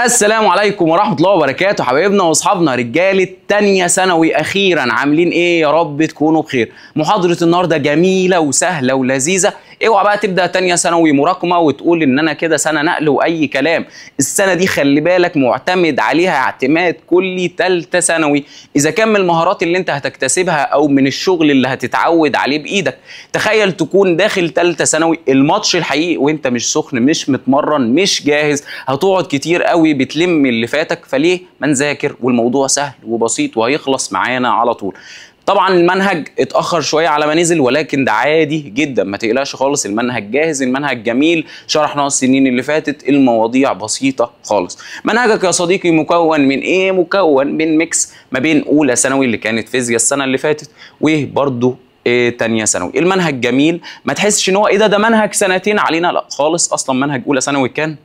السلام عليكم ورحمة الله وبركاته حبايبنا واصحابنا رجالة تانية ثانوي، اخيرا عاملين ايه؟ يا رب تكونوا بخير. محاضرة النهارده جميلة وسهلة ولذيذة. اوعى بقى تبدأ تانية ثانوي مراكمة وتقول ان انا كده سنة نقل واي كلام. السنة دي خلي بالك معتمد عليها اعتماد كلي تالتة ثانوي، اذا كان من المهارات اللي انت هتكتسبها او من الشغل اللي هتتعود عليه بايدك. تخيل تكون داخل تالتة ثانوي الماتش الحقيقي وانت مش سخن، مش متمرن، مش جاهز، هتقعد كتير قوي بتلم اللي فاتك. فليه ما نذاكر؟ والموضوع سهل وبسيط وهيخلص معانا على طول. طبعا المنهج اتأخر شوية على ما نزل، ولكن ده عادي جدا، ما تقلقش خالص. المنهج جاهز، المنهج جميل، شرحناه السنين اللي فاتت، المواضيع بسيطة خالص. منهجك يا صديقي مكون من ايه؟ مكون من mix ما بين اولى ثانوي اللي كانت فيزياء السنة اللي فاتت وبرده تانية ثانوي. المنهج جميل، ما تحسش ان هو ايه ده منهج سنتين علينا، لا خالص. اصلا منهج اولى ثانوي كان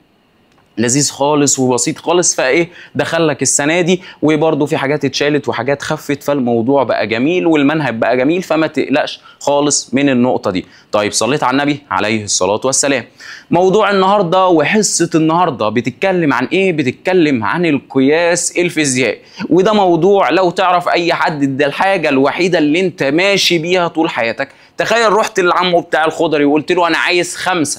لذيذ خالص وبسيط خالص، فايه دخلك السنة دي وبرده في حاجات اتشالت وحاجات خفت، فالموضوع بقى جميل والمنهج بقى جميل، فما تقلقش خالص من النقطة دي. طيب صليت على النبي عليه الصلاة والسلام. موضوع النهارده وحصه النهارده بتتكلم عن ايه؟ بتتكلم عن القياس الفيزيائي، وده موضوع لو تعرف اي حد ده الحاجة الوحيدة اللي انت ماشي بيها طول حياتك. تخيل رحت لعمه بتاع الخضري وقلت له انا عايز 5،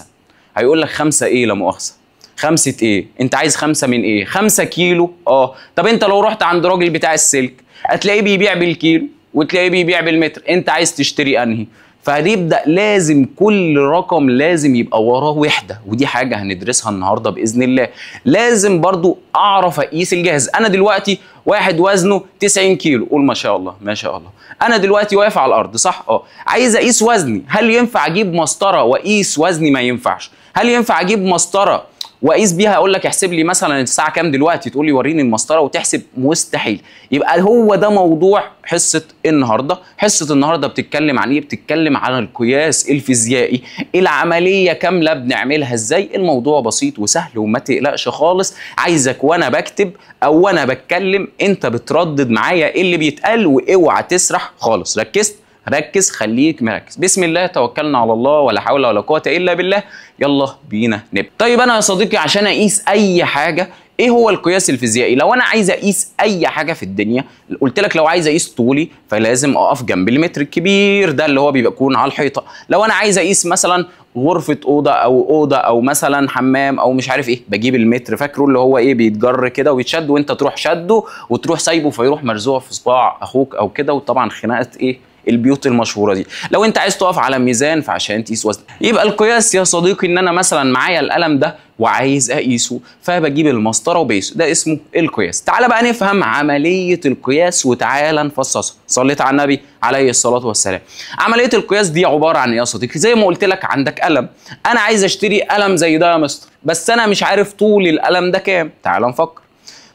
هيقول لك 5 ايه؟ لا مؤاخذة 5 ايه؟ انت عايز 5 من ايه؟ 5 كيلو؟ اه. طب انت لو رحت عند راجل بتاع السلك هتلاقيه بيبيع بالكيلو وتلاقيه بيبيع بالمتر، انت عايز تشتري انهي؟ فهنبدا لازم كل رقم لازم يبقى وراه وحده، ودي حاجة هندرسها النهارده باذن الله. لازم برضو اعرف اقيس الجهاز. انا دلوقتي واحد وزنه 90 كيلو، قول ما شاء الله ما شاء الله. انا دلوقتي واقف على الارض صح؟ اه. عايز اقيس وزني، هل ينفع اجيب مسطرة واقيس وزني؟ ما ينفعش. هل ينفع اجيب مسطرة واقيس بيها اقول لك احسب لي مثلا الساعة كام دلوقتي، تقول لي وريني المسطره وتحسب؟ مستحيل. يبقى هو ده موضوع حصة النهارده. حصة النهارده بتتكلم عن ايه؟ بتتكلم عن القياس الفيزيائي، العملية كاملة بنعملها ازاي. الموضوع بسيط وسهل وما تقلقش خالص. عايزك وانا بكتب او وانا بتكلم انت بتردد معايا ايه اللي بيتقال، واوعى تسرح خالص. ركزت؟ ركز، خليك مركز. بسم الله توكلنا على الله ولا حول ولا قوة إلا بالله. يلا بينا نبدأ. طيب أنا يا صديقي عشان أقيس أي حاجة، إيه هو القياس الفيزيائي؟ لو أنا عايز أقيس أي حاجة في الدنيا، قلت لك لو عايز أقيس طولي فلازم أقف جنب المتر الكبير ده اللي هو بيبقى يكون على الحيطة. لو أنا عايز أقيس مثلا غرفة أوضة أو أوضة أو مثلا حمام أو مش عارف إيه، بجيب المتر، فاكره اللي هو إيه بيتجر كده ويتشد، وأنت تروح شده وتروح سايبه فيروح مرزوع في صباع أخوك أو كده، وطبعا خناقة إيه البيوت المشهورة دي. لو انت عايز تقف على ميزان فعشان تقيس وزن. يبقى القياس يا صديقي ان انا مثلا معايا القلم ده وعايز اقيسه، فبجيب المسطره وبقيسه، ده اسمه القياس. تعال بقى نفهم عملية القياس وتعالى نفصصها. صليت على النبي عليه الصلاة والسلام. عملية القياس دي عبارة عن ايه يا صديقي؟ زي ما قلت لك عندك قلم، انا عايز اشتري قلم زي ده يا مستر، بس انا مش عارف طول القلم ده كام. تعال نفكر.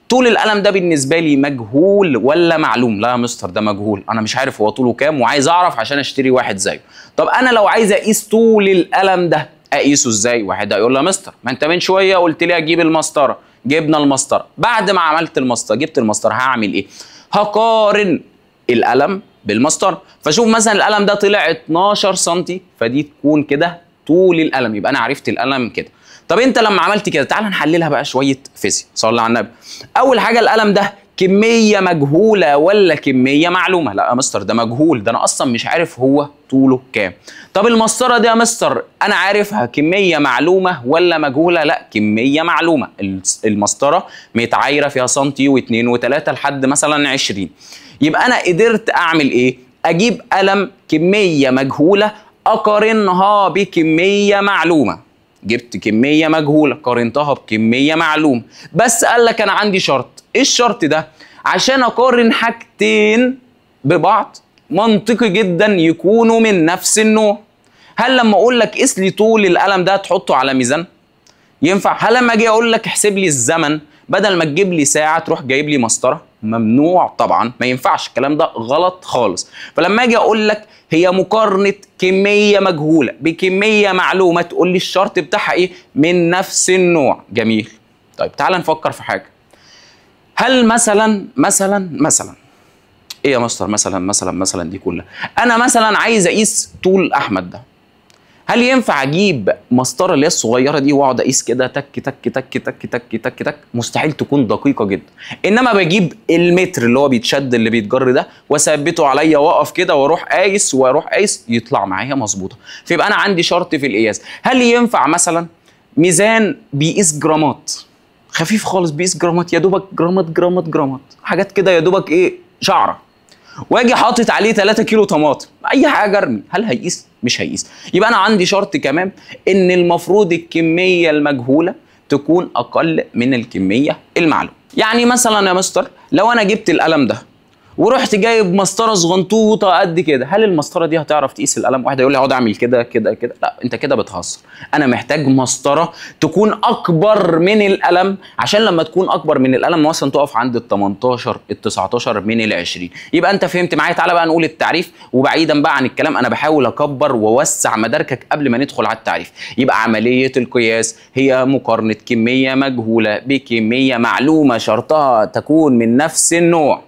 طول القلم ده بالنسبة لي مجهول ولا معلوم؟ لا يا مستر ده مجهول، انا مش عارف هو طوله كام وعايز اعرف عشان اشتري واحد زيه. طب انا لو عايز اقيس طول القلم ده اقيسه ازاي؟ واحد هيقول لي يا مستر ما انت من شوية قلت لي اجيب المسطره، جبنا المسطره، بعد ما عملت المسطره جبت المسطره هعمل ايه؟ هقارن القلم بالمسطره، فشوف مثلا القلم ده طلع 12 سم، فدي تكون كده طول القلم، يبقى انا عرفت القلم كده. طب انت لما عملت كده تعال نحللها بقى شوية فيزياء. صلى على النبي. اول حاجة القلم ده كمية مجهولة ولا كمية معلومة؟ لا يا مستر ده مجهول، ده انا اصلا مش عارف هو طوله كام. طب المسطره دي يا مستر انا عارفها كمية معلومة ولا مجهولة؟ لا كمية معلومة. المسطره متعايره فيها سنتي واثنين وثلاثة لحد مثلا 20. يبقى انا قدرت اعمل ايه؟ اجيب قلم كمية مجهولة اقارنها بكمية معلومة. جبت كمية مجهولة قارنتها بكمية معلومة، بس قال لك أنا عندي شرط. إيه الشرط ده؟ عشان أقارن حاجتين ببعض منطقي جدا يكونوا من نفس النوع. هل لما أقول لك قيس لي طول القلم ده تحطه على ميزان؟ ينفع؟ هل لما أجي أقول لك احسب لي الزمن بدل ما تجيب لي ساعة تروح جايب لي مسطرة؟ ممنوع طبعا، ما ينفعش، الكلام ده غلط خالص. فلما اجي اقول لك هي مقارنة كمية مجهولة بكمية معلومة تقول لي الشرط بتاعها ايه؟ من نفس النوع. جميل. طيب تعال نفكر في حاجة. هل مثلا مثلا مثلا ايه يا مستر مثلا مثلا مثلا دي كلها؟ انا مثلا عايز اقيس طول احمد ده، هل ينفع اجيب مسطرة اللي هي الصغيرة دي واقعد اقيس كده تك تك تك تك تك تك تك، مستحيل تكون دقيقة جدا. انما بجيب المتر اللي هو بيتشد اللي بيتجر ده واثبته عليا واقف كده واروح قايس واروح قايس، يطلع معايا مظبوطة. فيبقى انا عندي شرط في القياس. هل ينفع مثلا ميزان بيقيس جرامات خفيف خالص، بيقيس جرامات يا دوبك جرامات جرامات جرامات، حاجات كده يا دوبك ايه شعره، واجي حاطط عليه 3 كيلو طماطم، اي حاجة ارمي، هل هيقيس؟ مش هيقيس. يبقى انا عندي شرط كمان ان المفروض الكمية المجهولة تكون اقل من الكمية المعلومة. يعني مثلا يا مستر لو انا جبت القلم ده ورحت جايب مسطرة صغنطوطه قد كده، هل المسطره دي هتعرف تقيس القلم؟ واحد يقول لي اقعد اعمل كده كده كده، لا انت كده بتهزر. انا محتاج مسطرة تكون اكبر من القلم، عشان لما تكون اكبر من القلم مثلا تقف عند ال 18 ال 19 من ال 20. يبقى انت فهمت معايا. تعالى بقى نقول التعريف، وبعيدا بقى عن الكلام انا بحاول اكبر واوسع مداركك قبل ما ندخل على التعريف. يبقى عملية القياس هي مقارنة كمية مجهولة بكمية معلومة شرطها تكون من نفس النوع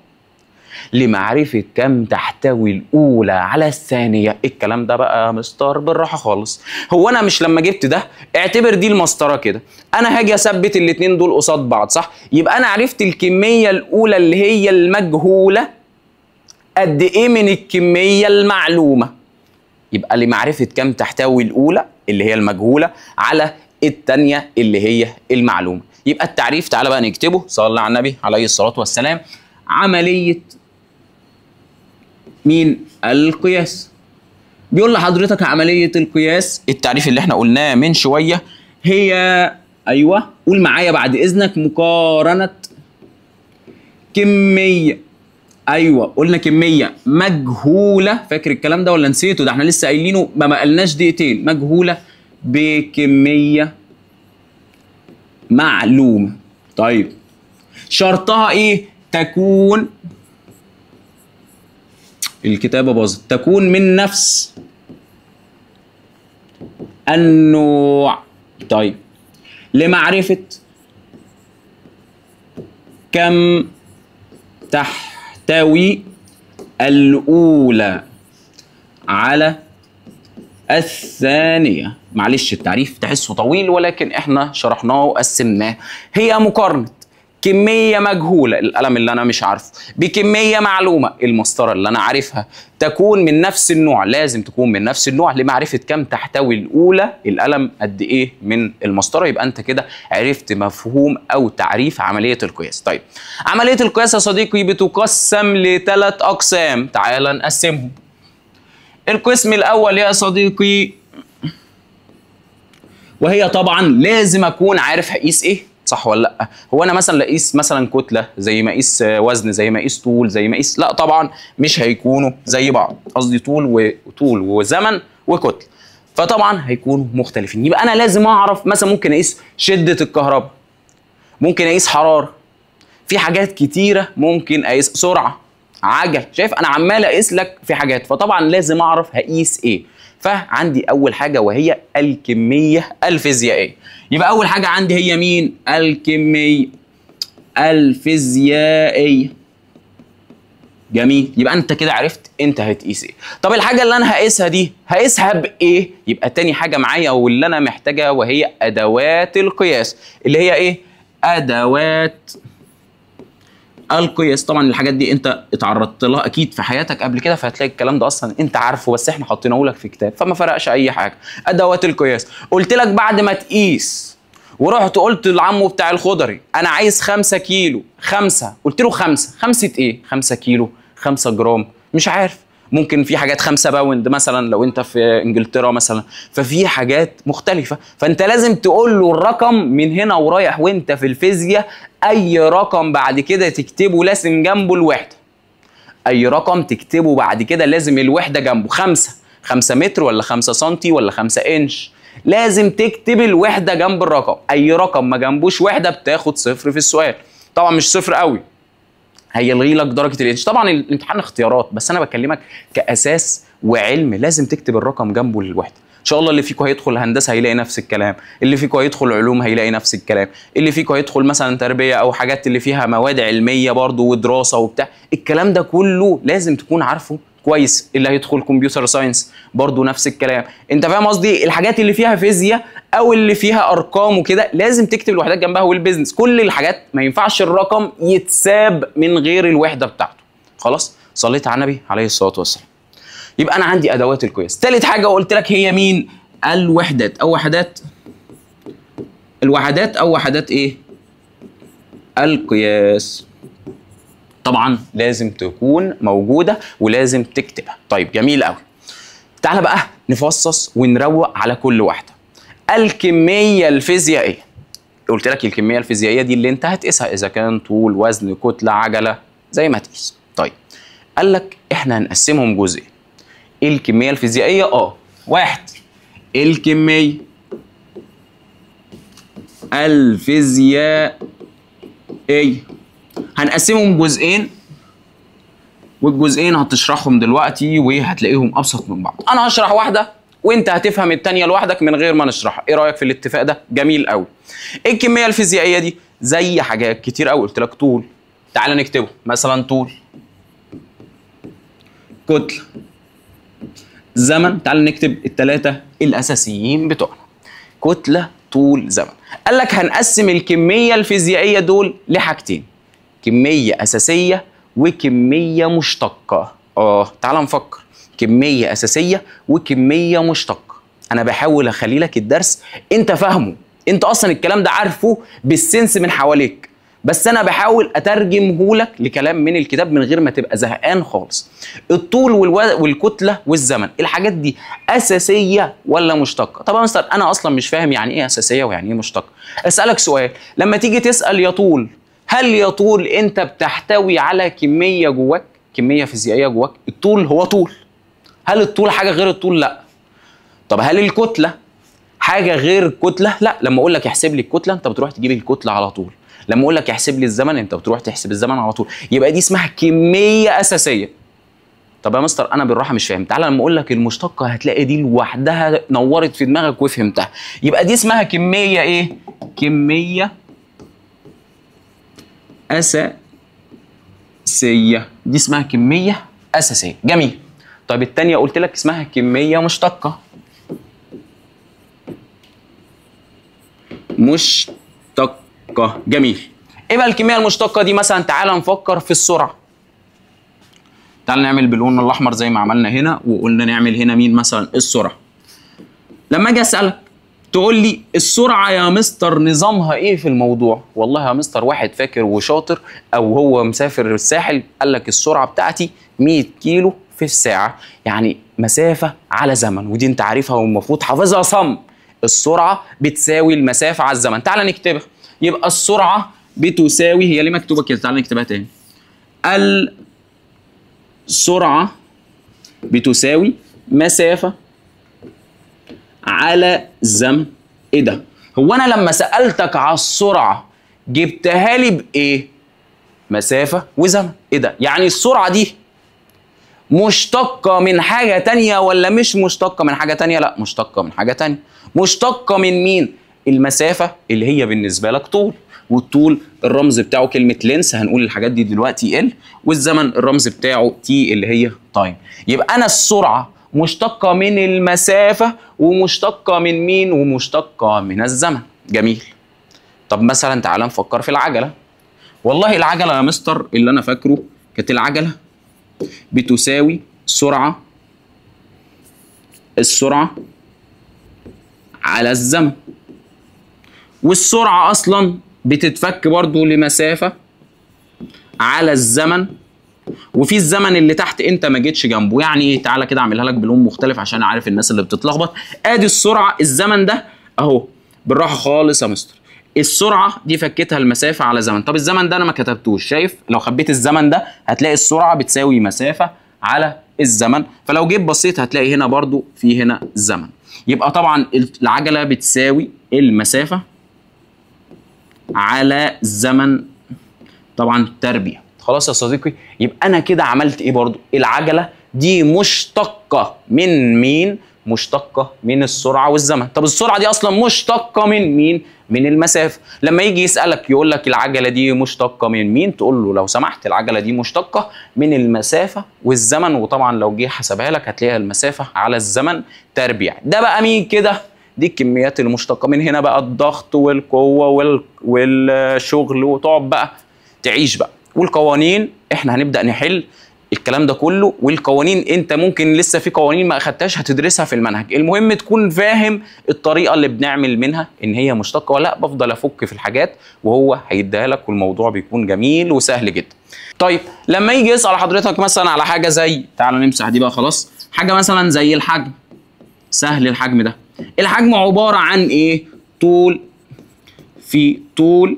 لمعرفة كم تحتوي الأولى على الثانية. الكلام ده بقى مستر بالراحة خالص. هو أنا مش لما جبت ده اعتبر دي المسطرة كده، أنا هاجي أثبت الاتنين دول قصاد بعض صح؟ يبقى أنا عرفت الكمية الأولى اللي هي المجهولة قد إيه من الكمية المعلومة. يبقى لمعرفة كم تحتوي الأولى اللي هي المجهولة على الثانية اللي هي المعلومة. يبقى التعريف تعالى بقى نكتبه، صلى على النبي عليه الصلاة والسلام. عملية مين؟ القياس. بيقول لحضرتك عملية القياس التعريف اللي احنا قلناه من شوية هي، ايوه قول معايا بعد اذنك، مقارنة كمية، ايوه قلنا كمية مجهولة، فاكر الكلام ده ولا نسيته؟ ده احنا لسه قايلينه ما قلناش دقيقتين. مجهولة بكمية معلومة. طيب شرطها ايه؟ تكون، الكتابة باظت، تكون من نفس النوع. طيب لمعرفة كم تحتوي الأولى على الثانية. معلش التعريف تحسه طويل ولكن احنا شرحناه وقسمناه. هي مقارنة كمية مجهولة، القلم اللي أنا مش عارفه، بكمية معلومة، المسطرة اللي أنا عارفها، تكون من نفس النوع، لازم تكون من نفس النوع لمعرفة كم تحتوي الأولى القلم قد إيه من المسطرة. يبقى أنت كده عرفت مفهوم أو تعريف عملية القياس. طيب عملية القياس يا صديقي بتقسم لثلاث أقسام، تعال نقسمهم. القسم الأول يا صديقي، وهي طبعا لازم أكون عارف هقيس إيه، صح ولا لا؟ هو انا مثلا اقيس مثلا كتلة زي ما اقيس وزن زي ما اقيس طول زي ما اقيس، لا طبعا مش هيكونوا زي بعض، قصدي طول وطول وزمن وكتله، فطبعا هيكونوا مختلفين. يبقى انا لازم اعرف مثلا ممكن اقيس شده الكهرباء، ممكن اقيس حرارة، في حاجات كتيرة، ممكن اقيس سرعة، عجل، شايف انا عمال اقيس لك في حاجات، فطبعا لازم اعرف هقيس ايه. فعندي اول حاجة وهي الكمية الفيزيائية. يبقى اول حاجة عندي هي مين؟ الكمية الفيزيائية. جميل، يبقى انت كده عرفت انت هتقيس ايه. طب الحاجة اللي انا هقيسها دي هقيسها بايه؟ يبقى تاني حاجة معايا واللي انا محتاجها وهي ادوات القياس، اللي هي ايه؟ ادوات القياس. طبعا الحاجات دي انت اتعرضت لها اكيد في حياتك قبل كده، فهتلاقي الكلام ده اصلا انت عارفه، بس احنا حاطينه لك في كتاب فما فرقش اي حاجة. ادوات القياس، قلت لك بعد ما تقيس ورحت قلت لعمو بتاع الخضري انا عايز 5 كيلو، 5، قلت له 5، 5 ايه؟ 5 كيلو، 5 جرام، مش عارف، ممكن في حاجات 5 pound مثلا لو انت في انجلترا مثلا، ففي حاجات مختلفة، فانت لازم تقول له الرقم من هنا ورايح. وانت في الفيزياء اي رقم بعد كده تكتبه لازم جنبه الوحدة، اي رقم تكتبه بعد كده لازم الوحدة جنبه. 5 متر ولا 5 سنتي ولا 5 انش، لازم تكتب الوحدة جنب الرقم. اي رقم ما جنبوش وحده بتاخد صفر في السؤال، طبعا مش صفر قوي هيلغي لك درجه الانش، طبعا الامتحان اختيارات، بس انا بكلمك كاساس وعلم لازم تكتب الرقم جنبه للوحدة. ان شاء الله اللي فيكم هيدخل هندسة هيلاقي نفس الكلام، اللي فيكم هيدخل علوم هيلاقي نفس الكلام، اللي فيكم هيدخل مثلا تربيه او حاجات اللي فيها مواد علمية برضو ودراسة وبتاع، الكلام ده كله لازم تكون عارفه كويس. اللي هيدخل computer science برضو نفس الكلام. انت فاهم قصدي؟ الحاجات اللي فيها فيزياء او اللي فيها ارقام وكده لازم تكتب الوحدات جنبها، وال business، كل الحاجات ما ينفعش الرقم يتساب من غير الوحدة بتاعته. خلاص، صليت على النبي عليه الصلاة والسلام. يبقى انا عندي ادوات القياس. ثالث حاجة قلت لك هي مين؟ الوحدات او وحدات، الوحدات او وحدات ايه؟ القياس. طبعا لازم تكون موجودة ولازم تكتبها. طيب جميل قوي. تعال بقى نفصص ونروق على كل واحدة. الكمية الفيزيائية، قلت لك الكمية الفيزيائية دي اللي انت هتقيسها، اذا كان طول، وزن، كتلة، عجله، زي ما تقيس. طيب قال لك احنا هنقسمهم جزئين. الكمية الفيزيائية واحد، الكمية الفيزيائية هنقسمهم جزئين، والجزئين هتشرحهم دلوقتي وهتلاقيهم ابسط من بعض. انا هشرح واحدة وانت هتفهم الثانية لوحدك من غير ما نشرحها. ايه رايك في الاتفاق ده؟ جميل قوي. الكمية الفيزيائية دي زي حاجات كتير قوي، قلت لك طول، تعال نكتبه مثلا طول، كتلة، زمن. تعال نكتب الثلاثة الاساسيين بتوعنا، كتلة، طول، زمن. قال لك هنقسم الكمية الفيزيائية دول لحاجتين، كمية اساسية وكمية مشتقة. تعال نفكر، كمية اساسية وكمية مشتقة. انا بحاول اخلي لك الدرس انت فاهمه، انت اصلا الكلام ده عارفه بالسنس من حواليك، بس انا بحاول اترجمه لك لكلام من الكتاب من غير ما تبقى زهقان خالص. الطول والكتله والزمن، الحاجات دي اساسية ولا مشتقة؟ طبعا مستر انا اصلا مش فاهم يعني ايه اساسية ويعني ايه مشتقة. اسالك سؤال، لما تيجي تسال يا طول، هل يا طول انت بتحتوي على كمية جواك، كمية فيزيائية جواك؟ الطول هو طول، هل الطول حاجة غير الطول؟ لا. طب هل الكتلة حاجة غير الكتلة؟ لا. لما اقول لك احسب لي الكتلة انت بتروح تجيب الكتلة على طول، لما اقول لك احسب لي الزمن انت بتروح تحسب الزمن على طول. يبقى دي اسمها كمية اساسية. طب يا مستر انا بالراحة مش فاهم. تعالى لما اقول لك المشتقه هتلاقي دي لوحدها نورت في دماغك وفهمتها. يبقى دي اسمها كمية ايه؟ كمية اساسية. دي اسمها كمية اساسية. جميل. طيب الثانية قلت لك اسمها كمية مشتقة. مشتقة. جميل. ايه بقى الكمية المشتقه دي؟ مثلا تعالى نفكر في السرعة. تعالى نعمل باللون الاحمر زي ما عملنا هنا، وقلنا نعمل هنا مين مثلا؟ السرعة. لما اجي اسالك تقول لي السرعة يا مستر نظامها ايه في الموضوع؟ والله يا مستر واحد فاكر وشاطر او هو مسافر الساحل قال لك السرعة بتاعتي 100 كيلو في الساعة، يعني مسافة على زمن، ودي انت عارفها والمفروض حافظها صم. السرعة بتساوي المسافة على الزمن. تعالى نكتبها. يبقى السرعة بتساوي، هي ليه مكتوبة كده؟ تعالى نكتبها تاني. السرعة بتساوي مسافة على زمن. ايه ده؟ هو انا لما سالتك على السرعة جبتها لي بايه؟ مسافة وزمن. ايه ده؟ يعني السرعة دي مشتقة من حاجة تانية ولا مش مشتقة من حاجة تانية؟ لا، مشتقة من حاجة تانية. مشتقة من مين؟ المسافة اللي هي بالنسبة لك طول، والطول الرمز بتاعه كلمة length، هنقول الحاجات دي دلوقتي L، والزمن الرمز بتاعه T اللي هي time. يبقى انا السرعة مشتقة من المسافة ومشتقه من مين؟ ومشتقه من الزمن. جميل. طب مثلا تعالى نفكر في العجلة. والله العجلة يا مستر اللي انا فاكره كانت العجلة بتساوي سرعة، السرعة على الزمن، والسرعة اصلا بتتفك برضو لمسافة على الزمن، وفي الزمن اللي تحت انت ما جيتش جنبه. يعني ايه؟ تعالى كده اعملها لك بلون مختلف عشان عارف الناس اللي بتتلخبط. ادي السرعة، الزمن ده اهو، بالراحة خالص يا مستر. السرعة دي فكتها المسافة على زمن. طب الزمن ده انا ما كتبتوش، شايف؟ لو خبيت الزمن ده هتلاقي السرعة بتساوي مسافة على الزمن، فلو جيت بصيت هتلاقي هنا برضو في هنا زمن. يبقى طبعا العجلة بتساوي المسافة على الزمن، طبعا تربيع. خلاص يا صديقي، يبقى انا كده عملت ايه برضو؟ العجلة دي مشتقة من مين؟ مشتقة من السرعة والزمن. طب السرعة دي اصلا مشتقة من مين؟ من المسافة. لما يجي يسالك يقول لك العجلة دي مشتقة من مين؟ تقول له لو سمحت العجلة دي مشتقة من المسافة والزمن، وطبعا لو جه حسبها لك هتلاقيها المسافة على الزمن تربيع. ده بقى مين كده؟ دي الكميات المشتقه. من هنا بقى الضغط والقوه والشغل، وتقعد بقى تعيش بقى. والقوانين احنا هنبدا نحل الكلام ده كله، والقوانين انت ممكن لسه في قوانين ما اخدتهاش هتدرسها في المنهج. المهم تكون فاهم الطريقة اللي بنعمل منها ان هي مشتقة ولا لا. بفضل افك في الحاجات وهو هيديها لك، والموضوع بيكون جميل وسهل جدا. طيب لما يجي يسال حضرتك مثلا على حاجة زي، تعالوا نمسح دي بقى خلاص، حاجة مثلا زي الحجم. سهل الحجم ده، الحجم عبارة عن ايه؟ طول في طول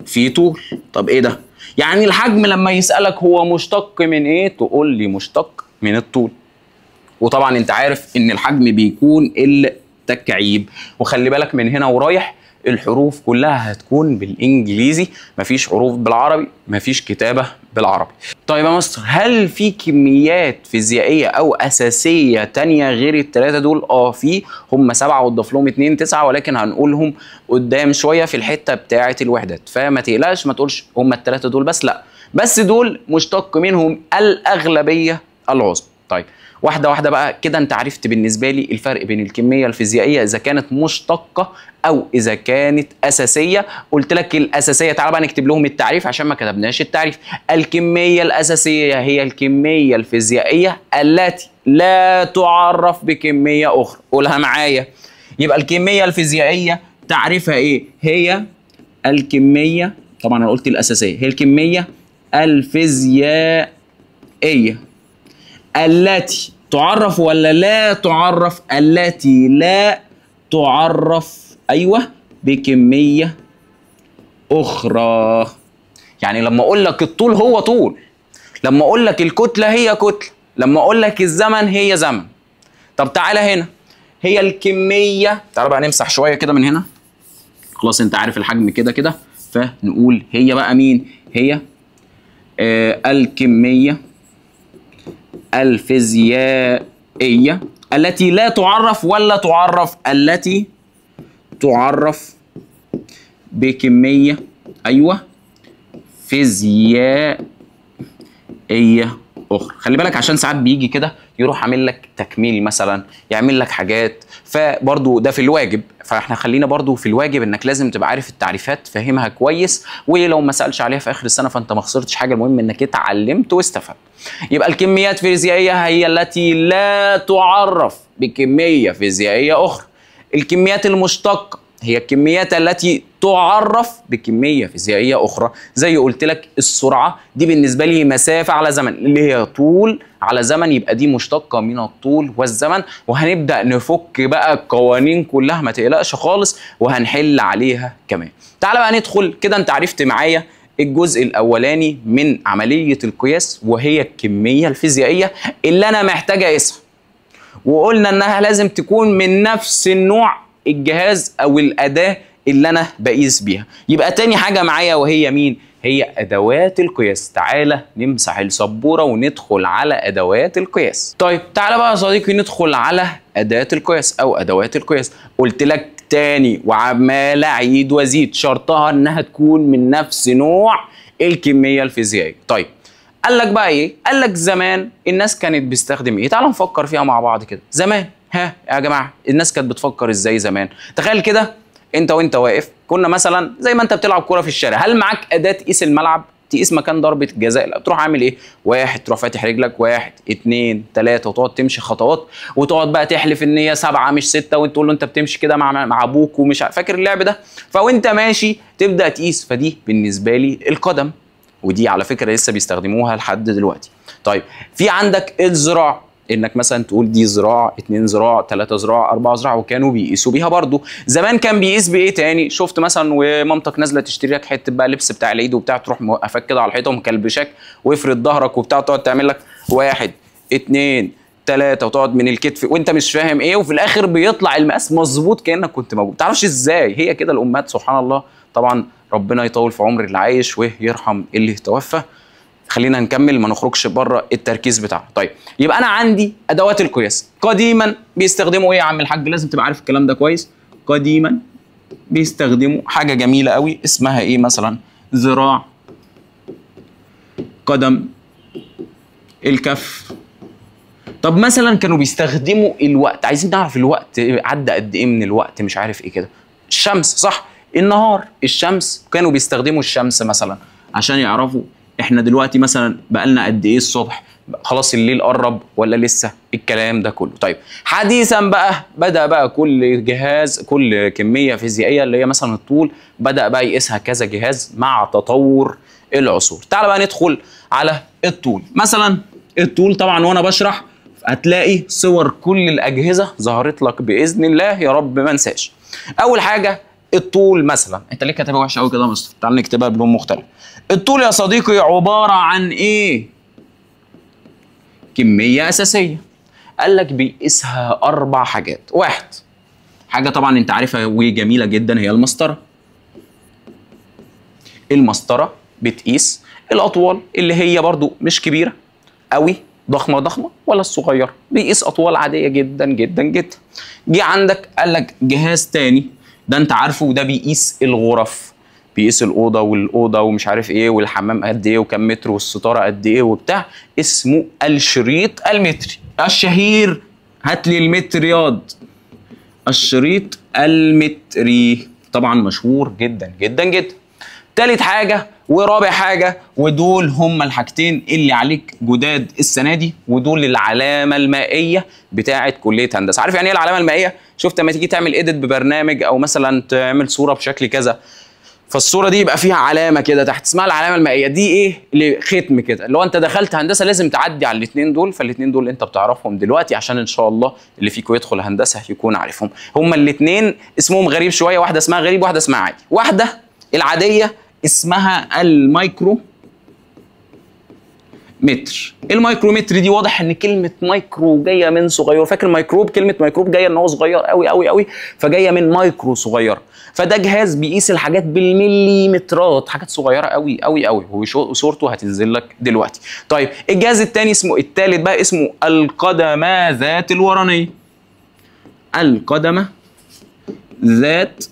في طول. طب ايه ده؟ يعني الحجم لما يسألك هو مشتق من ايه؟ تقول لي مشتق من الطول. وطبعا انت عارف ان الحجم بيكون التكعيب. وخلي بالك من هنا ورايح الحروف كلها هتكون بالانجليزي، مفيش حروف بالعربي، مفيش كتابة بالعربي. طيب يا مستر، هل في كميات فيزيائية او اساسية تانية غير الثلاثة دول؟ في، هم 7 وتضاف لهم 2 9، ولكن هنقولهم قدام شوية في الحتة بتاعة الوحدات، فما تقلقش ما تقولش هم الثلاثة دول بس، لا، بس دول مشتق منهم الأغلبية العظمى. طيب واحدة واحدة بقى كده، انت عرفت بالنسبة لي الفرق بين الكمية الفيزيائية إذا كانت مشتقة أو إذا كانت أساسية. قلت لك الأساسية، تعال بقى نكتب لهم التعريف عشان ما كتبناش التعريف. الكمية الأساسية هي الكمية الفيزيائية التي لا تعرف بكمية أخرى. قولها معايا. يبقى الكمية الفيزيائية تعريفها إيه؟ هي الكمية، طبعا أنا قلت الأساسية، هي الكمية الفيزيائية التي تعرف ولا لا تعرف؟ التي لا تعرف، ايوه، بكمية اخرى. يعني لما اقول لك الطول هو طول، لما اقول لك الكتلة هي كتلة، لما اقول لك الزمن هي زمن. طب تعالى هنا، هي الكمية، تعالى بقى نمسح شوية كده من هنا، خلاص انت عارف الحجم كده كده، فنقول هي بقى مين؟ هي الكمية الفيزيائية التي لا تعرف ولا تعرف؟ التي تعرف بكمية، أيوة، فيزيائية أخرى. خلي بالك عشان ساعات بيجي كده يروح عامل لك تكميل مثلا، يعمل لك حاجات، فبرضو ده في الواجب. فاحنا خلينا برضو في الواجب انك لازم تبقى عارف التعريفات، فاهمها كويس، ولو ما سألش عليها في اخر السنة فانت ما خسرتش حاجة، المهم انك اتعلمت واستفدت. يبقى الكميات الفيزيائية هي التي لا تعرف بكمية فيزيائية أخرى. الكميات المشتقة هي الكميات التي تعرف بكمية فيزيائية أخرى، زي قلت لك السرعة دي بالنسبة لي مسافة على زمن، اللي هي طول على زمن، يبقى دي مشتقة من الطول والزمن. وهنبدأ نفك بقى القوانين كلها، ما تقلقش خالص، وهنحل عليها كمان. تعال بقى ندخل كده، انت عرفت معايا الجزء الأولاني من عملية القياس، وهي الكمية الفيزيائية اللي أنا محتاج أقيسها، وقلنا إنها لازم تكون من نفس النوع الجهاز أو الأداة اللي أنا بقيس بيها. يبقى تاني حاجة معايا وهي مين؟ هي أدوات القياس. تعالى نمسح السبورة وندخل على أدوات القياس. طيب تعالى بقى يا صديقي ندخل على أداة القياس أو أدوات القياس. قلت لك تاني وعمال أعيد وأزيد، شرطها إنها تكون من نفس نوع الكمية الفيزيائية. طيب قال لك بقى إيه؟ قال لك زمان الناس كانت بتستخدم إيه؟ تعالى نفكر فيها مع بعض كده. زمان، ها يا جماعة، الناس كانت بتفكر إزاي زمان؟ تخيل كده انت وانت واقف، كنا مثلا زي ما انت بتلعب كورة في الشارع، هل معاك اداه تقيس الملعب؟ تقيس مكان ضربه الجزاء؟ لا، تروح عامل ايه؟ واحد، تروح فاتح رجلك، 1 2 3، وتقعد تمشي خطوات، وتقعد بقى تحلف ان هي 7 مش 6، وانت تقول له انت بتمشي كده مع ابوك ومش فاكر اللعب ده. فوانت ماشي تبدا تقيس. فدي بالنسبة لي القدم، ودي على فكرة لسه بيستخدموها لحد دلوقتي. طيب في عندك الذراع، انك مثلا تقول دي ذراع، 2 ذراع، 3 ذراع، 4 ذراع، وكانوا بيقيسوا بيها برضو. زمان كان بيقيس بايه تاني؟ شفت مثلا ومامتك نازله تشتري لك حتة بقى لبس بتاع العيد وبتاع، تروح موقفاك كده على الحيطة ومكلبشاك وافرد ظهرك وبتاع، تقعد تعمل لك 1 2 3، وتقعد من الكتف وانت مش فاهم ايه، وفي الاخر بيطلع المقاس مظبوط كانك كنت موجود، ما تعرفش ازاي. هي كده الامهات سبحان الله. طبعا ربنا يطول في عمر اللي عايش ويرحم اللي توفى. خلينا نكمل ما نخرجش بره التركيز بتاعنا. طيب يبقى انا عندي ادوات القياس. قديما بيستخدموا ايه يا عم الحاج؟ لازم تبقى عارف الكلام ده كويس. قديما بيستخدموا حاجة جميلة قوي اسمها ايه مثلا؟ ذراع، قدم، الكف. طب مثلا كانوا بيستخدموا الوقت، عايزين نعرف الوقت عدى قد ايه من الوقت، مش عارف ايه كده. الشمس، صح، النهار، الشمس، كانوا بيستخدموا الشمس مثلا عشان يعرفوا احنا دلوقتي مثلا بقالنا قد ايه الصبح، خلاص الليل قرب ولا لسه، الكلام ده كله. طيب حديثا بقى بدأ بقى كل جهاز، كل كمية فيزيائية اللي هي مثلا الطول، بدأ بقى يقيسها كذا جهاز مع تطور العصور. تعال بقى ندخل على الطول. مثلا الطول طبعا وانا بشرح هتلاقي صور كل الأجهزة ظهرت لك بإذن الله، يا رب ما انساش. أول حاجة الطول مثلا، انت ليه كاتبها وحش قوي كده يا مستر؟ تعال نكتبها بلون مختلف. الطول يا صديقي عبارة عن ايه؟ كمية أساسية. قال لك بيقيسها 4 حاجات. واحد، حاجة طبعا انت عارفها وجميلة جدا، هي المسطرة. المسطرة بتقيس الأطوال اللي هي برضو مش كبيرة قوي، ضخمة ضخمة ولا الصغيرة، بيقيس أطوال عادية جدا جدا جدا. جه عندك قال لك جهاز تاني ده انت عارفه، وده بيقيس الغرف، بيقيس الأوضة والأوضة ومش عارف ايه، والحمام قد ايه وكم متر والستارة قد ايه وبتاع، اسمه الشريط المتري الشهير. هات لي المتر ياض، الشريط المتري طبعا مشهور جدا جدا جدا. تالت حاجة ورابع حاجة، ودول هما الحاجتين اللي عليك جداد السنة دي، ودول العلامة المائية بتاعة كلية هندسة. عارف يعني ايه العلامة المائية؟ شفت لما تيجي تعمل edit ببرنامج او مثلا تعمل صورة بشكل كذا، فالصورة دي يبقى فيها علامة كده تحت اسمها العلامة المائية. دي ايه؟ ختم كده، اللي هو انت دخلت هندسة لازم تعدي على الاثنين دول، فالاثنين دول انت بتعرفهم دلوقتي عشان ان شاء الله اللي فيكم يدخل هندسة يكون عارفهم. هما الاثنين اسمهم غريب شوية، واحدة اسمها غريب واحدة اسمها عادي. واحدة العادية اسمها المايكرو متر. المايكرومتر دي واضح ان كلمة مايكرو جاية من صغير، فاكر ميكروب؟ كلمة ميكروب جاية ان هو صغير قوي قوي قوي، فجايه من مايكرو صغيرة. فده جهاز بيقيس الحاجات بالمليمترات، حاجات صغيرة قوي قوي قوي، وصورته هتنزل لك دلوقتي. طيب الجهاز الثاني اسمه، الثالث بقى اسمه القدمه ذات الورانيه. القدمه ذات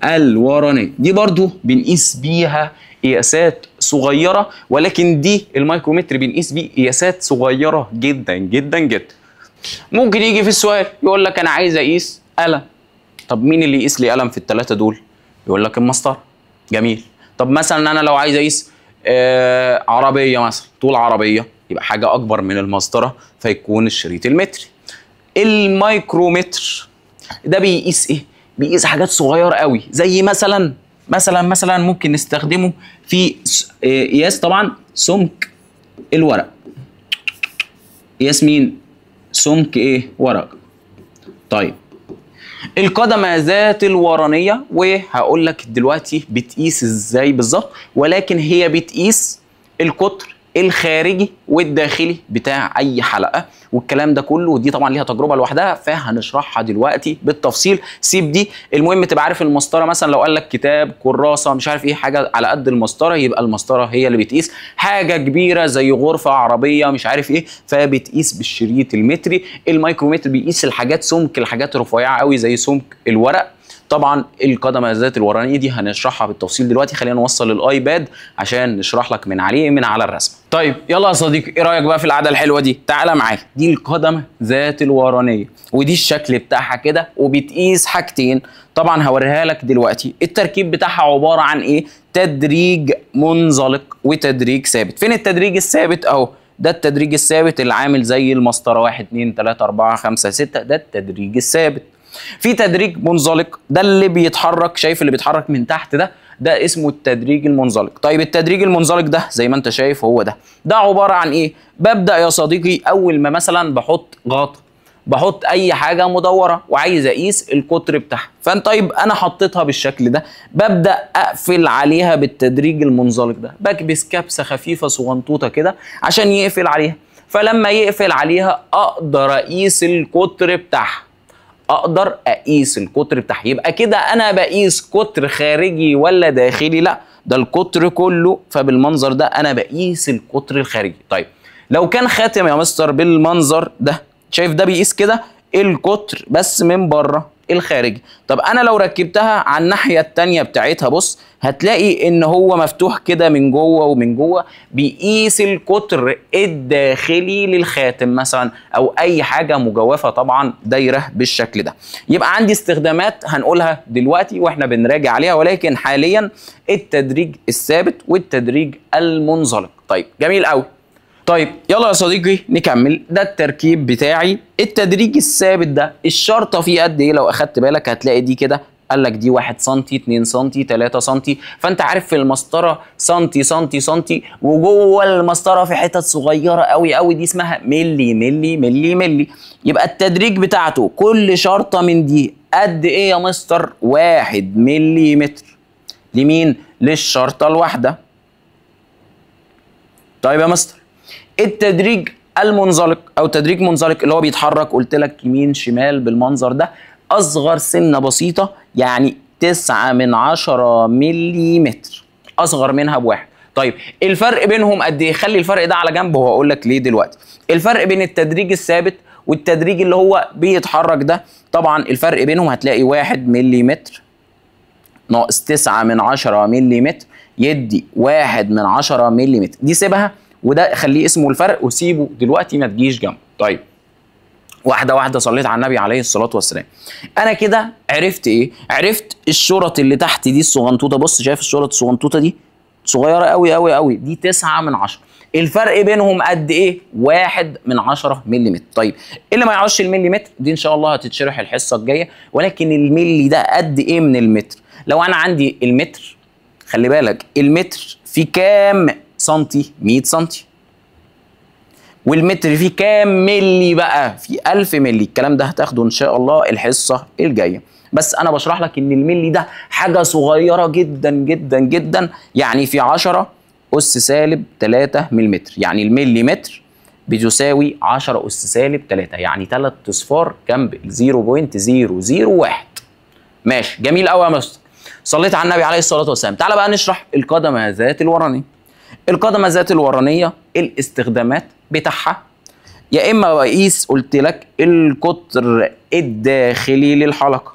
الورانيه دي برضو بنقيس بيها قياسات صغيرة، ولكن دي المايكرومتر بنقيس بيه قياسات صغيرة جدا جدا جدا. ممكن يجي في السؤال يقول لك انا عايز اقيس قلم، طب مين اللي يقيس لي قلم في الثلاثة دول؟ يقول لك المسطره. جميل. طب مثلا انا لو عايز اقيس عربية مثلا، طول عربية، يبقى حاجة اكبر من المسطره، فيكون الشريط المتري. المايكرومتر ده بيقيس ايه؟ بيقيس حاجات صغيرة قوي، زي مثلا مثلا مثلا ممكن نستخدمه في قياس طبعا سمك الورق. قياس مين؟ سمك ايه؟ ورق. طيب القدمه ذات الورانيه، وهقول لك دلوقتي بتقيس ازاي بالظبط، ولكن هي بتقيس القطر الخارجي والداخلي بتاع اي حلقة والكلام ده كله، ودي طبعا ليها تجربه لوحدها فهنشرحها دلوقتي بالتفصيل. سيب دي، المهم تبقى عارف المسطره. مثلا لو قال لك كتاب، كراسة، مش عارف ايه، حاجة على قد المسطره، يبقى المسطره هي اللي بتقيس. حاجة كبيرة زي غرفة، عربية، مش عارف ايه، فبتقيس بالشريط المتري. المايكرومتر بيقيس الحاجات سمك، الحاجات الرفيعة قوي زي سمك الورق. طبعا القدمه ذات الورانيه دي هنشرحها بالتفصيل دلوقتي، خلينا نوصل الايباد عشان نشرح لك من عليه من على الرسمة. طيب يلا يا صديقي، ايه رايك بقى في القعدة الحلوة دي؟ تعالى معايا. دي القدمه ذات الورانيه، ودي الشكل بتاعها كده، وبتقيس حاجتين طبعا هوريها لك دلوقتي. التركيب بتاعها عبارة عن ايه؟ تدريج منزلق وتدريج ثابت. فين التدريج الثابت؟ اهو ده التدريج الثابت اللي عامل زي المسطره، 1 2 3 4 5 6، ده التدريج الثابت. في تدريج منزلق، ده اللي بيتحرك، شايف اللي بيتحرك من تحت ده، ده اسمه التدريج المنزلق. طيب التدريج المنزلق ده زي ما انت شايف هو ده، ده عبارة عن ايه؟ ببدأ يا صديقي اول ما مثلا بحط غطا، بحط اي حاجة مدورة وعايز اقيس القطر بتاعها، فانت طيب انا حطيتها بالشكل ده، ببدأ اقفل عليها بالتدريج المنزلق ده، بكبس كبسة خفيفة صغنطوطة كده عشان يقفل عليها. فلما يقفل عليها اقدر اقيس القطر بتاعها، اقدر اقيس القطر بتاعها. يبقى كده انا بقيس قطر خارجي ولا داخلي؟ لا، ده القطر كله، فبالمنظر ده انا بقيس القطر الخارجي. طيب لو كان خاتم يا مستر بالمنظر ده، شايف ده بيقيس كده القطر بس من بره الخارجي. طب انا لو ركبتها على الناحية الثانية بتاعتها، بص هتلاقي ان هو مفتوح كده من جوه ومن جوه، بيقيس القطر الداخلي للخاتم مثلا او اي حاجة مجوفة طبعا دايرة بالشكل ده. يبقى عندي استخدامات هنقولها دلوقتي واحنا بنراجع عليها، ولكن حاليا التدريج الثابت والتدريج المنزلق. طيب جميل قوي. طيب يلا يا صديقي نكمل. ده التركيب بتاعي. التدريج الثابت ده الشرطة فيه قد ايه؟ لو اخدت بالك هتلاقي دي كده قال لك دي 1 سم، 2 سم، 3 سم، فانت عارف في المسطره سنتي سنتي سنتي، وجوه المسطره في حتت صغيرة قوي قوي دي اسمها ملي ملي ملي ملي. يبقى التدريج بتاعته كل شرطه من دي قد ايه يا مستر؟ 1 ملي متر. لمين؟ للشرطة الواحدة. طيب يا مستر التدريج المنزلق او تدريج منزلق اللي هو بيتحرك قلت لك يمين شمال بالمنظر ده، اصغر سنة بسيطة يعني 0.9 ملي، اصغر منها بواحد. طيب الفرق بينهم قد ايه؟ خلي الفرق ده على جنب وهقول لك ليه دلوقتي. الفرق بين التدريج الثابت والتدريج اللي هو بيتحرك ده، طبعا الفرق بينهم هتلاقي 1 ملي ناقص 0.9 ملي يدي 0.1 ملي. دي سيبها وده خليه اسمه الفرق وسيبه دلوقتي ما تجيش جنبه. طيب واحدة واحدة، صليت على النبي عليه الصلاة والسلام. انا كده عرفت ايه؟ عرفت الشرط اللي تحت دي الصغنطوطه، بص شايف الشرط الصغنطوطه دي صغيرة قوي قوي قوي، دي 0.9. الفرق بينهم قد ايه؟ 0.1 ملي. طيب اللي ما يعرفش المليمتر دي ان شاء الله هتتشرح الحصة الجاية، ولكن الملي ده قد ايه من المتر؟ لو انا عندي المتر، خلي بالك المتر في كام سنتي؟ 100 سنتي. والمتر فيه كام ملي بقى؟ في 1000 ملي. الكلام ده هتاخده ان شاء الله الحصة الجاية، بس انا بشرح لك ان الملي ده حاجة صغيرة جدا جدا جدا، يعني في 10 أس سالب 3 ملم، يعني الملي متر بتساوي 10 أس سالب 3، يعني 3 اصفار جنب 0.001. ماشي جميل قوي يا مستر، صليت على النبي عليه الصلاة والسلام. تعالى بقى نشرح القدمه ذات الورانيه. القدمه ذات الورانيه الاستخدامات بتاعها، يا اما بقيس قلت لك القطر الداخلي للحلقة،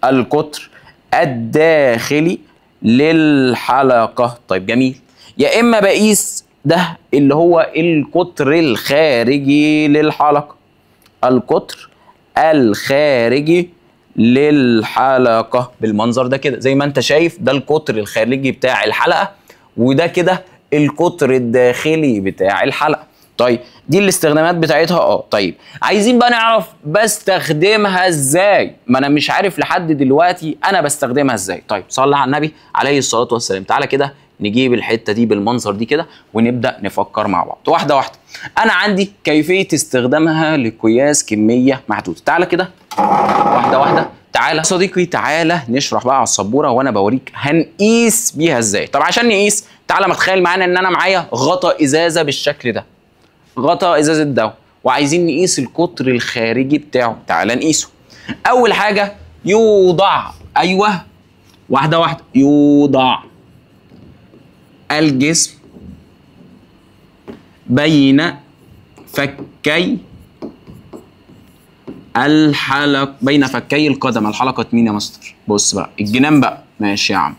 القطر الداخلي للحلقة. طيب جميل. يا اما بقيس ده اللي هو القطر الخارجي للحلقة، القطر الخارجي للحلقة بالمنظر ده كده زي ما انت شايف، ده القطر الخارجي بتاع الحلقة وده كده القطر الداخلي بتاع الحلقة. طيب دي الاستخدامات بتاعتها. طيب عايزين بقى نعرف بستخدمها ازاي، ما انا مش عارف لحد دلوقتي انا بستخدمها ازاي. طيب صلى على النبي عليه الصلاة والسلام. تعالى كده نجيب الحتة دي بالمنظر دي كده ونبدا نفكر مع بعض واحدة واحدة. انا عندي كيفية استخدامها لقياس كمية محدودة. تعالى كده واحدة واحدة. تعالى صديقي، تعالى نشرح بقى على السبوره وانا بوريك هنقيس بيها ازاي. طب عشان نقيس تعالى ما تخيل معانا ان انا معايا غطا ازازة بالشكل ده، غطا ازازة دواء، وعايزين نقيس القطر الخارجي بتاعه. تعالى نقيسه. اول حاجة يوضع، ايوه واحدة واحدة، يوضع الجسم بين فكي الحلق، بين فكي القدم. الحلقة مين يا مستر؟ بص بقى الجنان بقى، ماشي يا عم،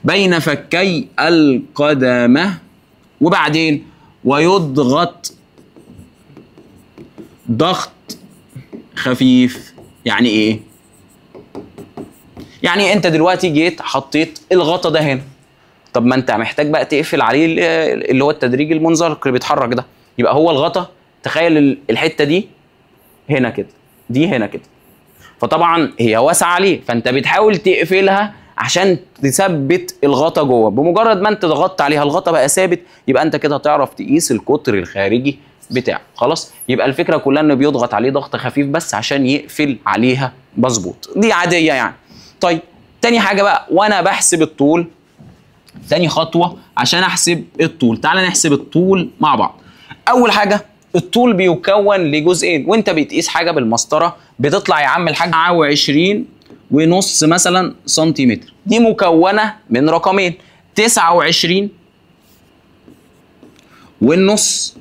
بين فكي القدمه، وبعدين ويضغط ضغط خفيف. يعني ايه؟ يعني انت دلوقتي جيت حطيت الغطا ده هنا، طب ما انت محتاج بقى تقفل عليه اللي هو التدريج المنزلق اللي بيتحرك ده، يبقى هو الغطا تخيل الحتة دي هنا كده، دي هنا كده، فطبعا هي واسعة عليه، فانت بتحاول تقفلها عشان تثبت الغطا جوه. بمجرد ما انت ضغطت عليها الغطا بقى ثابت، يبقى انت كده هتعرف تقيس القطر الخارجي بتاعه. خلاص، يبقى الفكرة كلها انه بيضغط عليه ضغط خفيف بس عشان يقفل عليها مظبوط، دي عادية يعني. طيب تاني حاجة بقى وانا بحسب الطول، تاني خطوة عشان احسب الطول، تعال نحسب الطول مع بعض. اول حاجة الطول بيكون لجزئين، وانت بتقيس حاجة بالمسطره بتطلع يا عم الحاج 29 ونص مثلا سنتيمتر، دي مكونة من رقمين 29 والنص،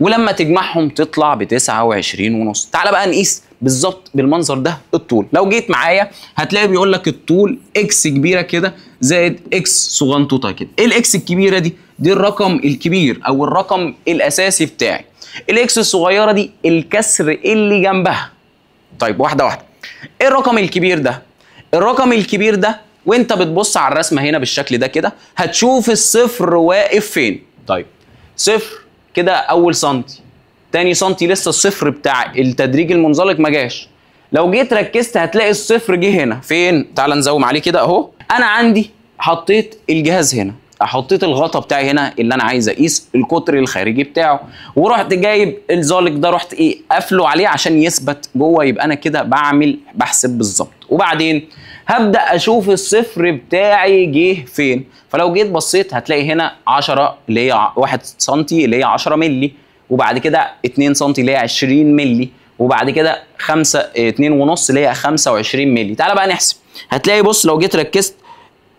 ولما تجمعهم تطلع ب 29 ونص. تعال بقى نقيس بالظبط بالمنظر ده الطول. لو جيت معايا هتلاقي بيقول لك الطول X كبيرة كده زائد X صغنطوطه كده. ايه ال X الكبيرة دي؟ دي الرقم الكبير او الرقم الاساسي بتاعي. ال X الصغيرة دي الكسر اللي جنبها. طيب واحدة واحدة. ايه الرقم الكبير ده؟ الرقم الكبير ده وانت بتبص على الرسمة هنا بالشكل ده كده هتشوف الصفر واقف فين. طيب صفر كده اول سنتي، تاني سنتي لسه الصفر بتاع التدريج المنزلق ما جاش. لو جيت ركزت هتلاقي الصفر جه هنا فين؟ تعال نزوم عليه كده اهو. انا عندي حطيت الجهاز هنا، حطيت الغطا بتاعي هنا اللي انا عايز اقيس القطر الخارجي بتاعه، ورحت جايب الزالق ده رحت ايه قافله عليه عشان يثبت جوه، يبقى انا كده بعمل بحسب بالظبط. وبعدين هبدا اشوف الصفر بتاعي جه فين. فلو جيت بصيت هتلاقي هنا 10 اللي هي 1 سم اللي هي 10 مللي، وبعد كده 2 سم اللي هي 20 مللي، وبعد كده 5 2.5 اللي هي 25 مللي. تعالى بقى نحسب. هتلاقي بص لو جيت ركزت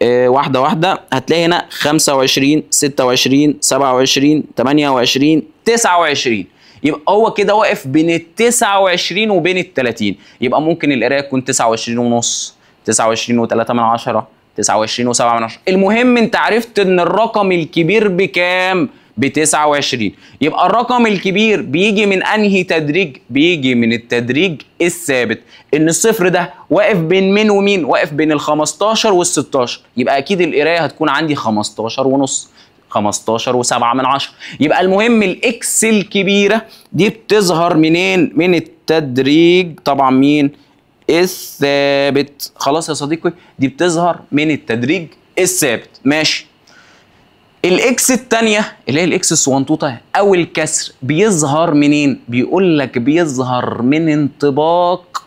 واحدة واحدة هتلاقي هنا 25 26 27 28 29، يبقى هو كده واقف بين ال 29 وبين ال 30. يبقى ممكن القراية تكون 29 ونص، 29 و3 من 10، 29 و7 من 10. المهم انت عرفت ان الرقم الكبير بكام؟ ب 29. يبقى الرقم الكبير بيجي من انهي تدريج؟ بيجي من التدريج الثابت، ان الصفر ده واقف بين مين ومين؟ واقف بين ال 15 وال 16، يبقى اكيد القراية هتكون عندي 15 ونص، 15 و7 من 10. يبقى المهم ال X الكبيرة دي بتظهر منين؟ من التدريج طبعا مين؟ الثابت. خلاص يا صديقي دي بتظهر من التدريج الثابت. ماشي. ال X الثانية اللي هي ال X الصغنطوطه او الكسر بيظهر منين؟ بيقول لك بيظهر من انطباق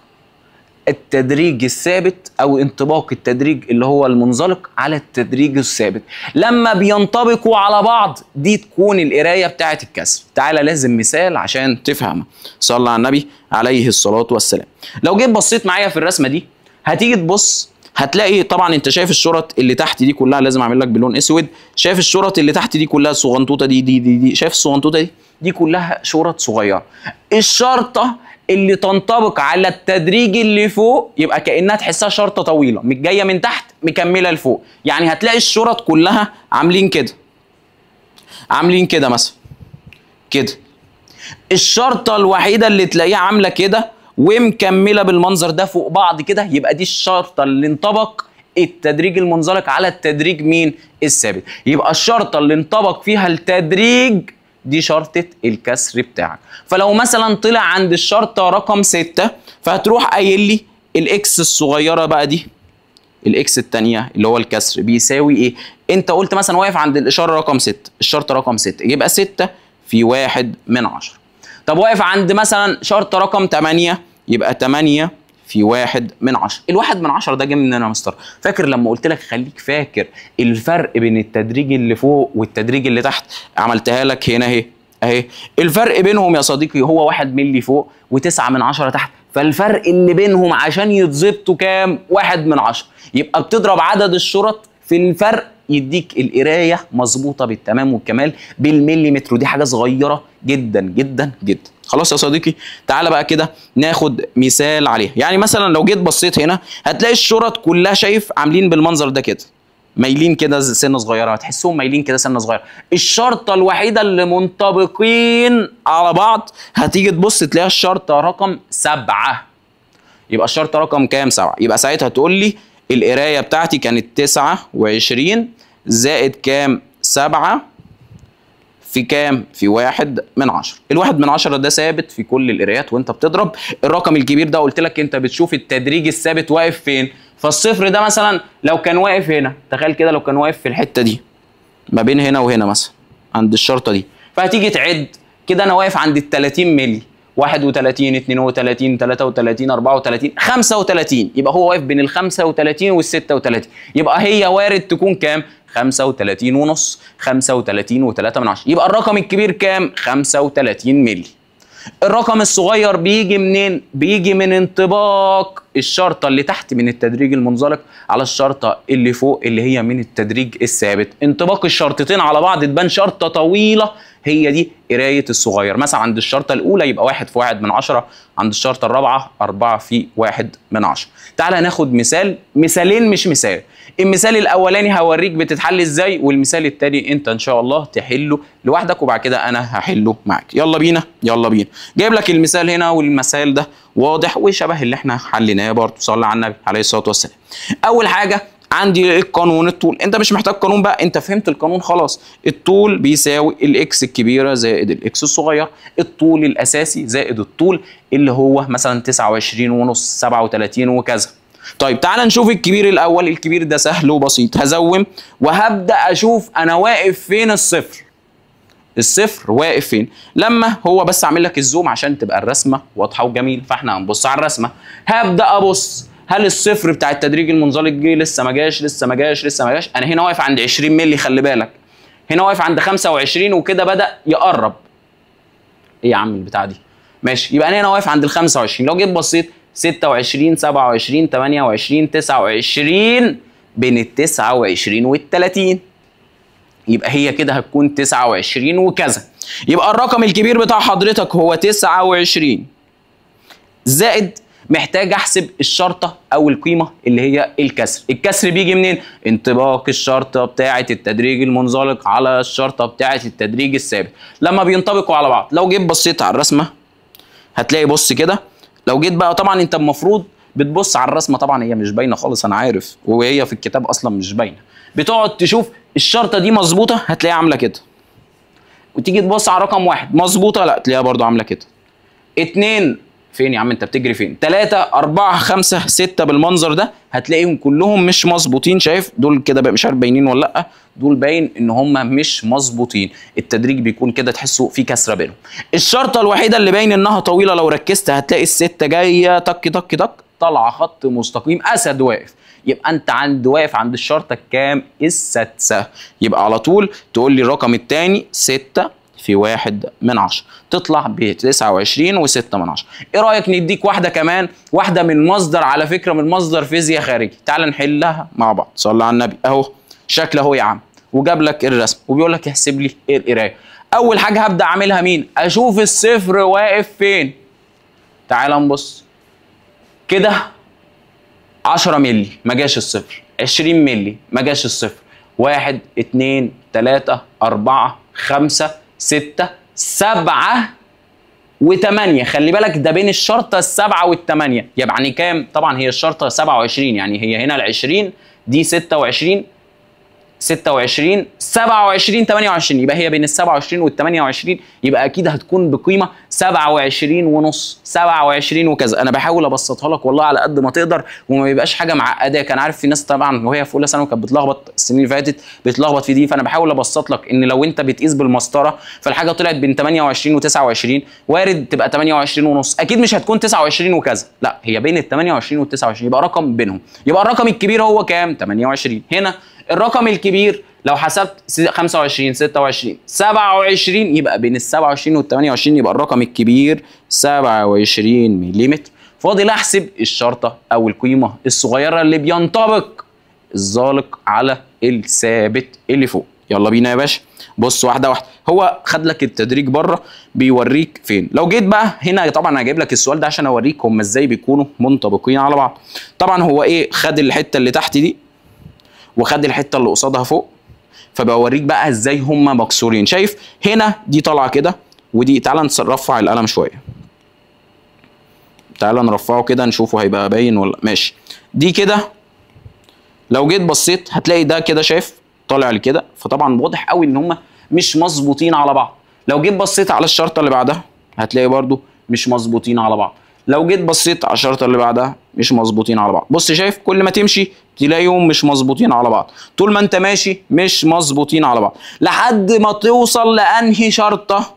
التدريج الثابت او انطباق التدريج اللي هو المنزلق على التدريج الثابت. لما بينطبقوا على بعض دي تكون القراية بتاعه الكسر. تعالى لازم مثال عشان تفهم. صلى على النبي عليه الصلاة والسلام. لو جيت بصيت معايا في الرسمة دي هتيجي تبص هتلاقي طبعا انت شايف الشرط اللي تحت دي كلها، لازم اعمل لك بلون اسود. شايف الشرط اللي تحت دي كلها الصغنطوطه دي دي دي, دي. شايف الصغنطوطه دي؟ دي كلها شرط صغيرة. الشرطة اللي تنطبق على التدريج اللي فوق يبقى كانها تحسها شرطه طويلة جاية من تحت مكملة لفوق، يعني هتلاقي الشرط كلها عاملين كده، عاملين كده مثلا كده. الشرطة الوحيدة اللي تلاقيها عامله كده ومكمله بالمنظر ده فوق بعض كده، يبقى دي الشرطة اللي انطبق التدريج المنزلق على التدريج مين؟ الثابت. يبقى الشرطة اللي انطبق فيها التدريج دي شرطه الكسر بتاعك. فلو مثلا طلع عند الشرطة رقم 6 فهتروح قايل لي ال X الصغيرة بقى دي، ال X الثانية اللي هو الكسر بيساوي ايه؟ انت قلت مثلا واقف عند الاشارة رقم 6، الشرطة رقم 6 يبقى 6 في 1 من 10. طب واقف عند مثلا شرطه رقم 8 يبقى 8 في 1 من 10. الواحد من 10 ده جه منين يا مستر؟ فاكر لما قلت لك خليك فاكر الفرق بين التدريج اللي فوق والتدريج اللي تحت؟ عملتها لك هنا اهي اهي. الفرق بينهم يا صديقي هو 1 مللي فوق و9 من 10 تحت، فالفرق اللي بينهم عشان يتظبطوا كام؟ 1 من 10. يبقى بتضرب عدد الشرط في الفرق يديك القراية مظبوطة بالتمام والكمال بالمليمتر، ودي حاجة صغيرة جدا جدا جدا. خلاص يا صديقي تعالى بقى كده ناخد مثال عليها. يعني مثلا لو جيت بصيت هنا هتلاقي الشرط كلها شايف عاملين بالمنظر ده كده، مايلين كده سنة صغيرة، هتحسهم مايلين كده سنة صغيرة. الشرطة الوحيدة اللي منطبقين على بعض هتيجي تبص تلاقيها الشرطة رقم 7. يبقى الشرطة رقم كام؟ 7. يبقى ساعتها تقول لي القراية بتاعتي كانت 29 زائد كام؟ 7 في كام؟ في 1 من 10. الواحد من 10 ده ثابت في كل القرايات وانت بتضرب. الرقم الكبير ده قلت لك انت بتشوف التدريج الثابت واقف فين، فالصفر ده مثلا لو كان واقف هنا، تخيل كده لو كان واقف في الحتة دي ما بين هنا وهنا مثلا عند الشرطة دي، فهتيجي تعد كده انا واقف عند ال 30 مللي، 31 32 33 34 35، يبقى هو واقف بين ال 35 وال 36، يبقى هي وارد تكون كام؟ 35 ونص، 35 و3 من 10. يبقى الرقم الكبير كام؟ 35 مللي. الرقم الصغير بيجي منين؟ بيجي من انطباق الشرطة اللي تحت من التدريج المنزلق على الشرطة اللي فوق اللي هي من التدريج الثابت. انطباق الشرطتين على بعض تبان شرطه طويلة، هي دي قرايه الصغير. مثلا عند الشرطة الاولى يبقى 1 في 1 من 10، عند الشرطة الرابعة 4 في 1 من 10. تعالى ناخد مثال، مثالين مش مثال. المثال الاولاني هوريك بتتحل ازاي، والمثال الثاني انت ان شاء الله تحله لوحدك وبعد كده انا هحله معاك. يلا بينا يلا بينا. جايب لك المثال هنا، والمثال ده واضح وشبه اللي احنا حليناه برضه. صلى على النبي عليه الصلاة والسلام. اول حاجة عندي القانون الطول، انت مش محتاج قانون بقى، انت فهمت القانون خلاص. الطول بيساوي ال X الكبيرة زائد ال X الصغير، الطول الاساسي زائد الطول اللي هو مثلا 29 ونص 37 وكذا. طيب تعال نشوف الكبير الاول. الكبير ده سهل وبسيط، هزوم وهبدا اشوف انا واقف فين. الصفر، الصفر واقف فين؟ لما هو بس اعمل لك ال zoom عشان تبقى الرسمة واضحة وجميلة، فاحنا هنبص على الرسمة. هبدا ابص هل الصفر بتاع التدريج المنزلق جه؟ لسه ما جاش، لسه ما جاش، لسه ما جاش. انا هنا واقف عند 20 مللي، خلي بالك هنا واقف عند 25 وكده بدا يقرب. ايه يا عم البتاع دي؟ ماشي، يبقى انا هنا واقف عند ال 25. لو جيت بصيت 26 27 28 29، بين ال 29 وال 30، يبقى هي كده هتكون 29 وكذا. يبقى الرقم الكبير بتاع حضرتك هو 29 زائد محتاج احسب الشرطة او القيمة اللي هي الكسر. الكسر بيجي منين؟ انطباق الشرطة بتاعه التدريج المنزلق على الشرطة بتاعه التدريج الثابت لما بينطبقوا على بعض. لو جيت بصيت على الرسمة هتلاقي، بص كده، لو جيت بقى طبعا انت المفروض بتبص على الرسمة، طبعا هي مش باينة خالص انا عارف، وهي في الكتاب اصلا مش باينة. بتقعد تشوف الشرطة دي مظبوطة هتلاقيها عامله كده، وتيجي تبص على رقم 1 مظبوطة، لا تلاقيها برضو عامله كده. 2 فين يا عم انت بتجري فين؟ 3 4 5 6 بالمنظر ده هتلاقيهم كلهم مش مظبوطين. شايف دول كده بقى مش عارف باينين ولا لا، دول باين ان هم مش مظبوطين. التدريج بيكون كده تحسوا في كسره بينهم. الشرطة الوحيدة اللي باين انها طويلة لو ركزت هتلاقي الستة جاية تك تك تك طالعه خط مستقيم اسد واقف. يبقى انت عند واقف عند الشرطة الكام؟ السادسة. يبقى على طول تقول لي الرقم الثاني 6 في 1 من 10، تطلع ب 29.6 من 10. ايه رايك نديك واحدة كمان، واحدة من مصدر على فكرة، من مصدر فيزياء خارجي. تعال نحلها مع بعض. صلى على النبي. اهو شكل اهو يا عم، وجاب لك الرسم وبيقول لك احسب لي ايه القراية. اول حاجة هبدا اعملها مين؟ اشوف الصفر واقف فين. تعال نبص كده، 10 مللي ما جاش الصفر، 20 مللي ما جاش الصفر، 1 2 3 4 5 6 7 و8. خلي بالك ده بين الشرطة 7 و8، يعني كام؟ طبعا هي الشرطة 27، يعني هي هنا ال20 دي 26 26 27 28، يبقى هي بين ال 27 وال 28، يبقى اكيد هتكون بقيمة 27 ونص، 27 وكذا. انا بحاول ابسطها لك والله على قد ما تقدر وما يبقاش حاجة معقداك. انا عارف في ناس طبعا وهي في اولى ثانوي كانت بتلخبط السنين اللي فاتت، بتلخبط في دي، فانا بحاول ابسط لك ان لو انت بتقيس بالمسطره فالحاجه طلعت بين 28 و29، وارد تبقى 28 ونص، اكيد مش هتكون 29 وكذا، لا هي بين ال 28 وال 29، يبقى رقم بينهم. يبقى الرقم الكبير هو كام؟ 28. هنا الرقم الكبير لو حسبت 25 26 27، يبقى بين ال 27 وال 28، يبقى الرقم الكبير 27 ملم. فاضل احسب الشرطة او القيمة الصغيرة اللي بينطبق الزالق على الثابت اللي فوق. يلا بينا يا باشا. بص واحدة واحدة، هو خد لك التدريج بره بيوريك فين. لو جيت بقى هنا، طبعا انا جايب لك السؤال ده عشان اوريك هم ازاي بيكونوا منطبقين على بعض. طبعا هو ايه، خد الحتة اللي تحت دي وخد الحتة اللي قصادها فوق، فبوريك بقى ازاي هم مكسورين. شايف هنا دي طالعه كده ودي، تعالى نرفع القلم شوية، تعالى نرفعه كده نشوفه هيبقى باين ولا ماشي. دي كده لو جيت بصيت هتلاقي ده كده شايف طالع لكده، فطبعا واضح قوي ان هم مش مظبوطين على بعض. لو جيت بصيت على الشرطة اللي بعدها هتلاقي برضو مش مظبوطين على بعض. لو جيت بصيت على الشرطة اللي بعدها مش مظبوطين على بعض. بص شايف كل ما تمشي تلاقيهم مش مظبوطين على بعض، طول ما انت ماشي مش مظبوطين على بعض لحد ما توصل لانهي شرطه.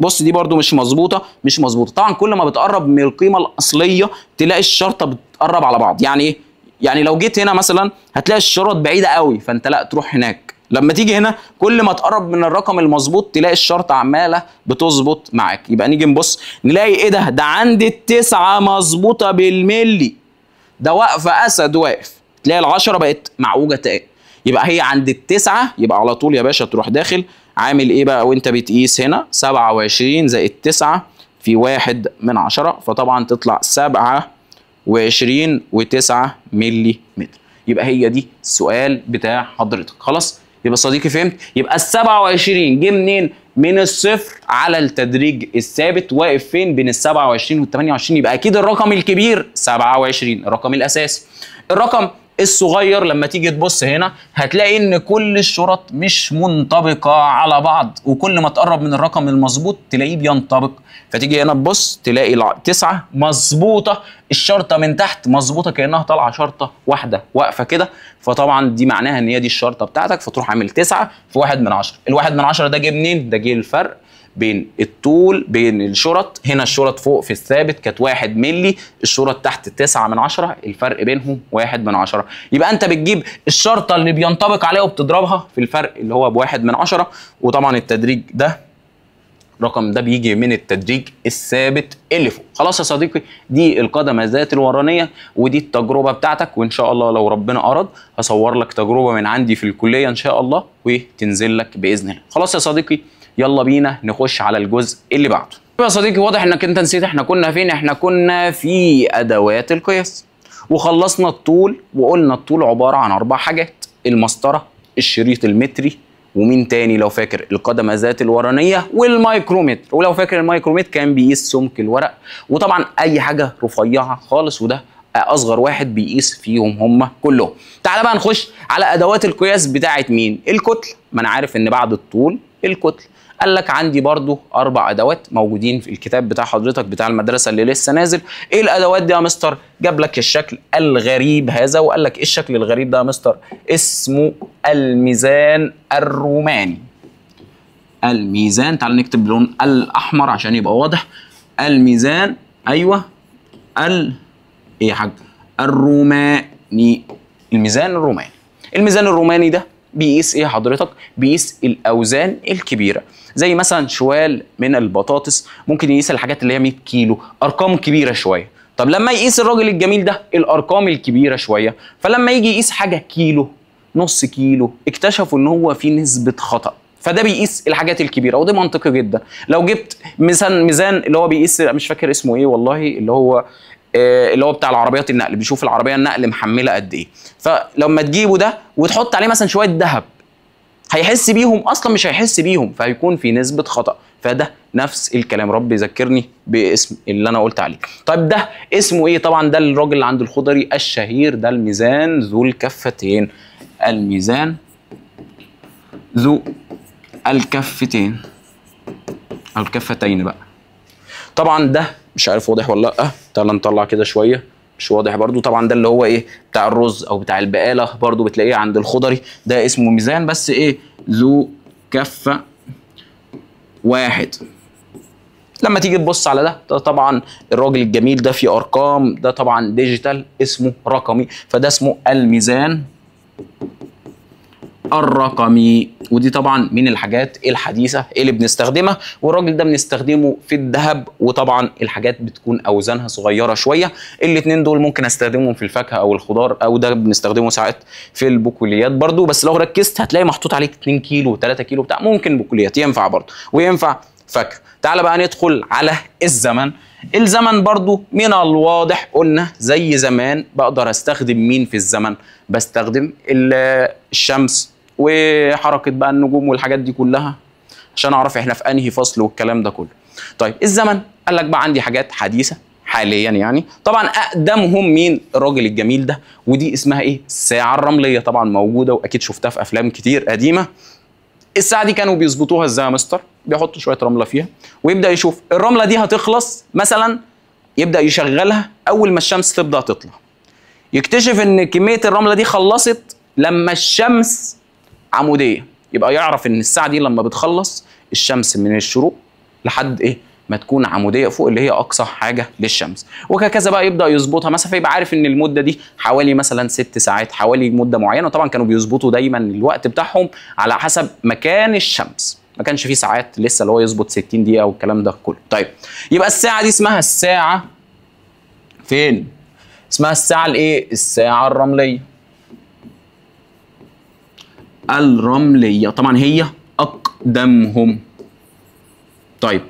بص دي برضو مش مظبوطة، مش مظبوطة. طبعا كل ما بتقرب من القيمة الاصلية تلاقي الشرطة بتقرب على بعض. يعني ايه؟ يعني لو جيت هنا مثلا هتلاقي الشرط بعيدة قوي، فانت لا تروح هناك. لما تيجي هنا كل ما تقرب من الرقم المظبوط تلاقي الشرطة عماله بتظبط معاك. يبقى نيجي نبص نلاقي ايه ده؟ ده عندي التسعة مظبوطة بالملي. ده واقفة اسد واقف، تلاقي ال10 بقت معوجة تاني، يبقى هي عند التسعة، يبقى على طول يا باشا تروح داخل عامل ايه بقى وانت بتقيس هنا 27 زائد 9 في 1/10، فطبعا تطلع 27.9 ملي متر. يبقى هي دي السؤال بتاع حضرتك. خلاص يبقى صديقي فهمت؟ يبقى ال 27 جه منين؟ من الصفر على التدريج الثابت، واقف فين؟ بين ال 27 وال 28، يبقى اكيد الرقم الكبير 27 الرقم الاساسي. الرقم الصغير لما تيجي تبص هنا هتلاقي ان كل الشرط مش منطبقه على بعض، وكل ما تقرب من الرقم المظبوط تلاقيه بينطبق. فتيجي هنا تبص تلاقي 9 مظبوطة، الشرطة من تحت مظبوطة كانها طالعه شرطه واحدة واقفة كده، فطبعا دي معناها ان هي دي الشرطة بتاعتك، فتروح عامل 9 في 1/10. ال1/10 ده جه منين؟ ده جه الفرق بين الطول بين الشرط، هنا الشرط فوق في الثابت كانت 1 ملي، الشرط تحت 9/10، الفرق بينهم 1/10. يبقى انت بتجيب الشرطة اللي بينطبق عليها وبتضربها في الفرق اللي هو ب1/10. وطبعا التدريج ده الرقم ده بيجي من التدريج الثابت اللي فوق. خلاص يا صديقي، دي القدمه ذات الورانيه ودي التجربة بتاعتك، وان شاء الله لو ربنا اراد هصور لك تجربه من عندي في الكلية ان شاء الله وتنزل لك باذن الله. خلاص يا صديقي، يلا بينا نخش على الجزء اللي بعده. يا صديقي واضح انك انت نسيت احنا كنا فين. احنا كنا في ادوات القياس وخلصنا الطول، وقلنا الطول عبارة عن 4 حاجات: المسطره، الشريط المتري، ومين تاني لو فاكر؟ القدمه ذات الورانيه والمايكرومتر. ولو فاكر المايكرومتر كان بيقيس سمك الورق، وطبعا اي حاجة رفيعة خالص، وده اصغر واحد بيقيس فيهم هم كلهم. تعال بقى نخش على ادوات القياس بتاعه مين؟ الكتل. ما انا عارف ان بعد الطول الكتل. قال لك عندي برضو 4 ادوات موجودين في الكتاب بتاع حضرتك بتاع المدرسة اللي لسه نازل. ايه الادوات دي يا مستر؟ جاب لك الشكل الغريب هذا، وقال لك ايه الشكل الغريب ده يا مستر؟ اسمه الميزان الروماني. الميزان، تعال نكتب باللون الاحمر عشان يبقى واضح. الميزان، ايوه، ال ايه يا حاج؟ الروماني. الميزان الروماني. الميزان الروماني ده بيقيس ايه حضرتك؟ بيقيس الاوزان الكبيرة، زي مثلا شوال من البطاطس، ممكن يقيس الحاجات اللي هي 100 كيلو، ارقام كبيرة شوية. طب لما يقيس الراجل الجميل ده الارقام الكبيرة شوية، فلما يجي يقيس حاجة كيلو، نص كيلو، اكتشفوا ان هو في نسبه خطا، فده بيقيس الحاجات الكبيرة، وده منطقي جدا. لو جبت مثلا ميزان اللي هو بيقيس، مش فاكر اسمه ايه والله، اللي هو بتاع العربيات النقل، بيشوف العربية النقل محمله قد ايه، فلما تجيبه ده وتحط عليه مثلا شوية ذهب هيحس بيهم اصلا؟ مش هيحس بيهم، فهيكون في نسبه خطا. فده نفس الكلام، ربي يذكرني باسم اللي انا قلت عليه. طيب ده اسمه ايه؟ طبعا ده الراجل اللي عند الخضري الشهير، ده الميزان ذو الكفتين. الميزان ذو الكفتين، الكفتين بقى. طبعا ده مش عارف واضح ولا لا، تعال نطلع كده شوية، مش واضح برضو. طبعا ده اللي هو ايه بتاع الرز او بتاع البقالة، برضو بتلاقيه عند الخضري، ده اسمه ميزان بس ايه ذو كفه واحد. لما تيجي تبص على ده طبعا الراجل الجميل ده فيه ارقام، ده طبعا digital اسمه رقمي، فده اسمه الميزان الرقمي. ودي طبعا من الحاجات الحديثة اللي بنستخدمها، والراجل ده بنستخدمه في الذهب، وطبعا الحاجات بتكون اوزانها صغيرة شوية. الاثنين دول ممكن استخدمهم في الفاكهة او الخضار، او ده بنستخدمه ساعات في البقوليات برضو، بس لو ركزت هتلاقي محطوط عليك 2 كيلو 3 كيلو بتاع، ممكن بقوليات ينفع برضو وينفع فاكهة. تعال بقى ندخل على الزمن. الزمن برضو من الواضح قلنا زي زمان بقدر استخدم مين في الزمن؟ بستخدم الشمس وحركة بقى النجوم والحاجات دي كلها عشان اعرف احنا في انهي فصل والكلام ده كله. طيب الزمن قال لك بقى عندي حاجات حديثة حاليا يعني، طبعا اقدمهم مين؟ الراجل الجميل ده، ودي اسمها ايه؟ الساعة الرملية، طبعا موجودة واكيد شفتها في افلام كتير قديمة. الساعة دي كانوا بيظبطوها ازاي يا مستر؟ بيحطوا شوية رملة فيها ويبدأ يشوف الرملة دي هتخلص مثلا، يبدأ يشغلها اول ما الشمس تبدأ تطلع، يكتشف ان كمية الرملة دي خلصت لما الشمس عموديه، يبقى يعرف ان الساعة دي لما بتخلص الشمس من الشروق لحد ايه ما تكون عموديه فوق اللي هي اقصى حاجة للشمس، وهكذا بقى يبدا يظبطها مثلا، فيبقى عارف ان المدة دي حوالي مثلا 6 ساعات، حوالي مده معينة. طبعا كانوا بيظبطوا دايما الوقت بتاعهم على حسب مكان الشمس، ما كانش فيه ساعات لسه اللي هو يظبط 60 دقيقة والكلام ده كله. طيب يبقى الساعة دي اسمها الساعة فين؟ اسمها الساعة الايه؟ الساعة الرملية. الرملية طبعا هي اقدمهم. طيب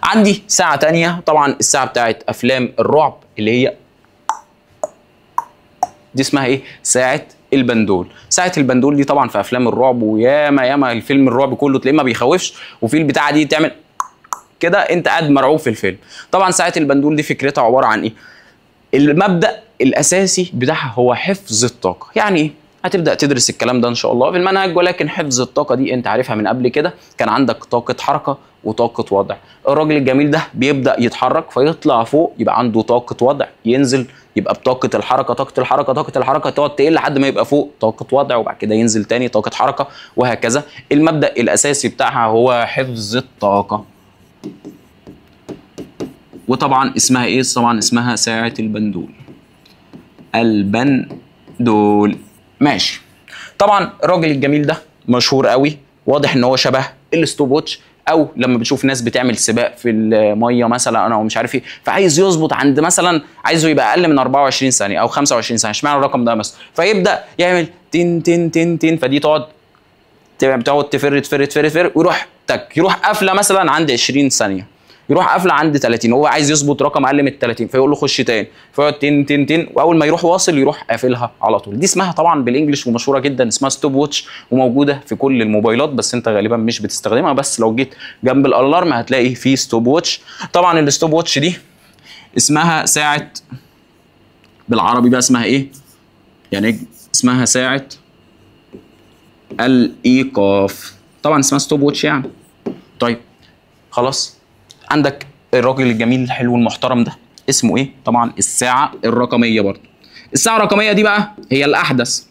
عندي ساعة تانية، طبعا الساعة بتاعت افلام الرعب اللي هي دي اسمها ايه؟ ساعة البندول. ساعة البندول دي طبعا في افلام الرعب، وياما ياما الفيلم الرعب كله تلاقيه ما بيخوفش، وفي البتاعة دي تعمل كده انت قاعد مرعوب في الفيلم. طبعا ساعة البندول دي فكرتها عبارة عن ايه؟ المبدأ الاساسي بتاعها هو حفظ الطاقة. يعني ايه؟ هتبدأ تدرس الكلام ده ان شاء الله في المنهج، ولكن حفظ الطاقة دي انت عارفها من قبل كده، كان عندك طاقة حركة وطاقة وضع. الراجل الجميل ده بيبدأ يتحرك فيطلع فوق يبقى عنده طاقة وضع، ينزل يبقى بطاقة الحركة، طاقة الحركة، طاقة الحركة تقعد تقل لحد ما يبقى فوق طاقة وضع، وبعد كده ينزل تاني طاقة حركة، وهكذا. المبدأ الأساسي بتاعها هو حفظ الطاقة. وطبعا اسمها ايه؟ طبعا اسمها ساعة البندول. البندول. ماشي. طبعا الراجل الجميل ده مشهور قوي، واضح ان هو شبه ال stopwatch، او لما بتشوف ناس بتعمل سباق في المية مثلا او مش عارف ايه، فعايز يظبط عند مثلا عايزه يبقى اقل من 24 ثانية او 25 ثانية، اشمعنى الرقم ده مثلا؟ فيبدا يعمل تن تن تن تن، فدي تقعد تفر تفر تفر تفر، ويروح تك يروح قافله مثلا عند 20 ثانية، يروح قافله عند 30، هو عايز يظبط رقم اقل من 30 فيقول له خش تاني، فيقعد تن تن تن، واول ما يروح واصل يروح قافلها على طول. دي اسمها طبعا بال English ومشهوره جدا، اسمها stopwatch، وموجودة في كل الموبايلات، بس انت غالبا مش بتستخدمها، بس لو جيت جنب ال alarm هتلاقي فيه stopwatch. طبعا ال stopwatch دي اسمها ساعة، بالعربي بقى اسمها ايه؟ يعني اسمها ساعة الايقاف، طبعا اسمها stopwatch يعني. طيب خلاص، عندك الراجل الجميل الحلو المحترم ده اسمه ايه؟ طبعا الساعة الرقمية. برضه الساعة الرقمية دي بقى هي الأحدث،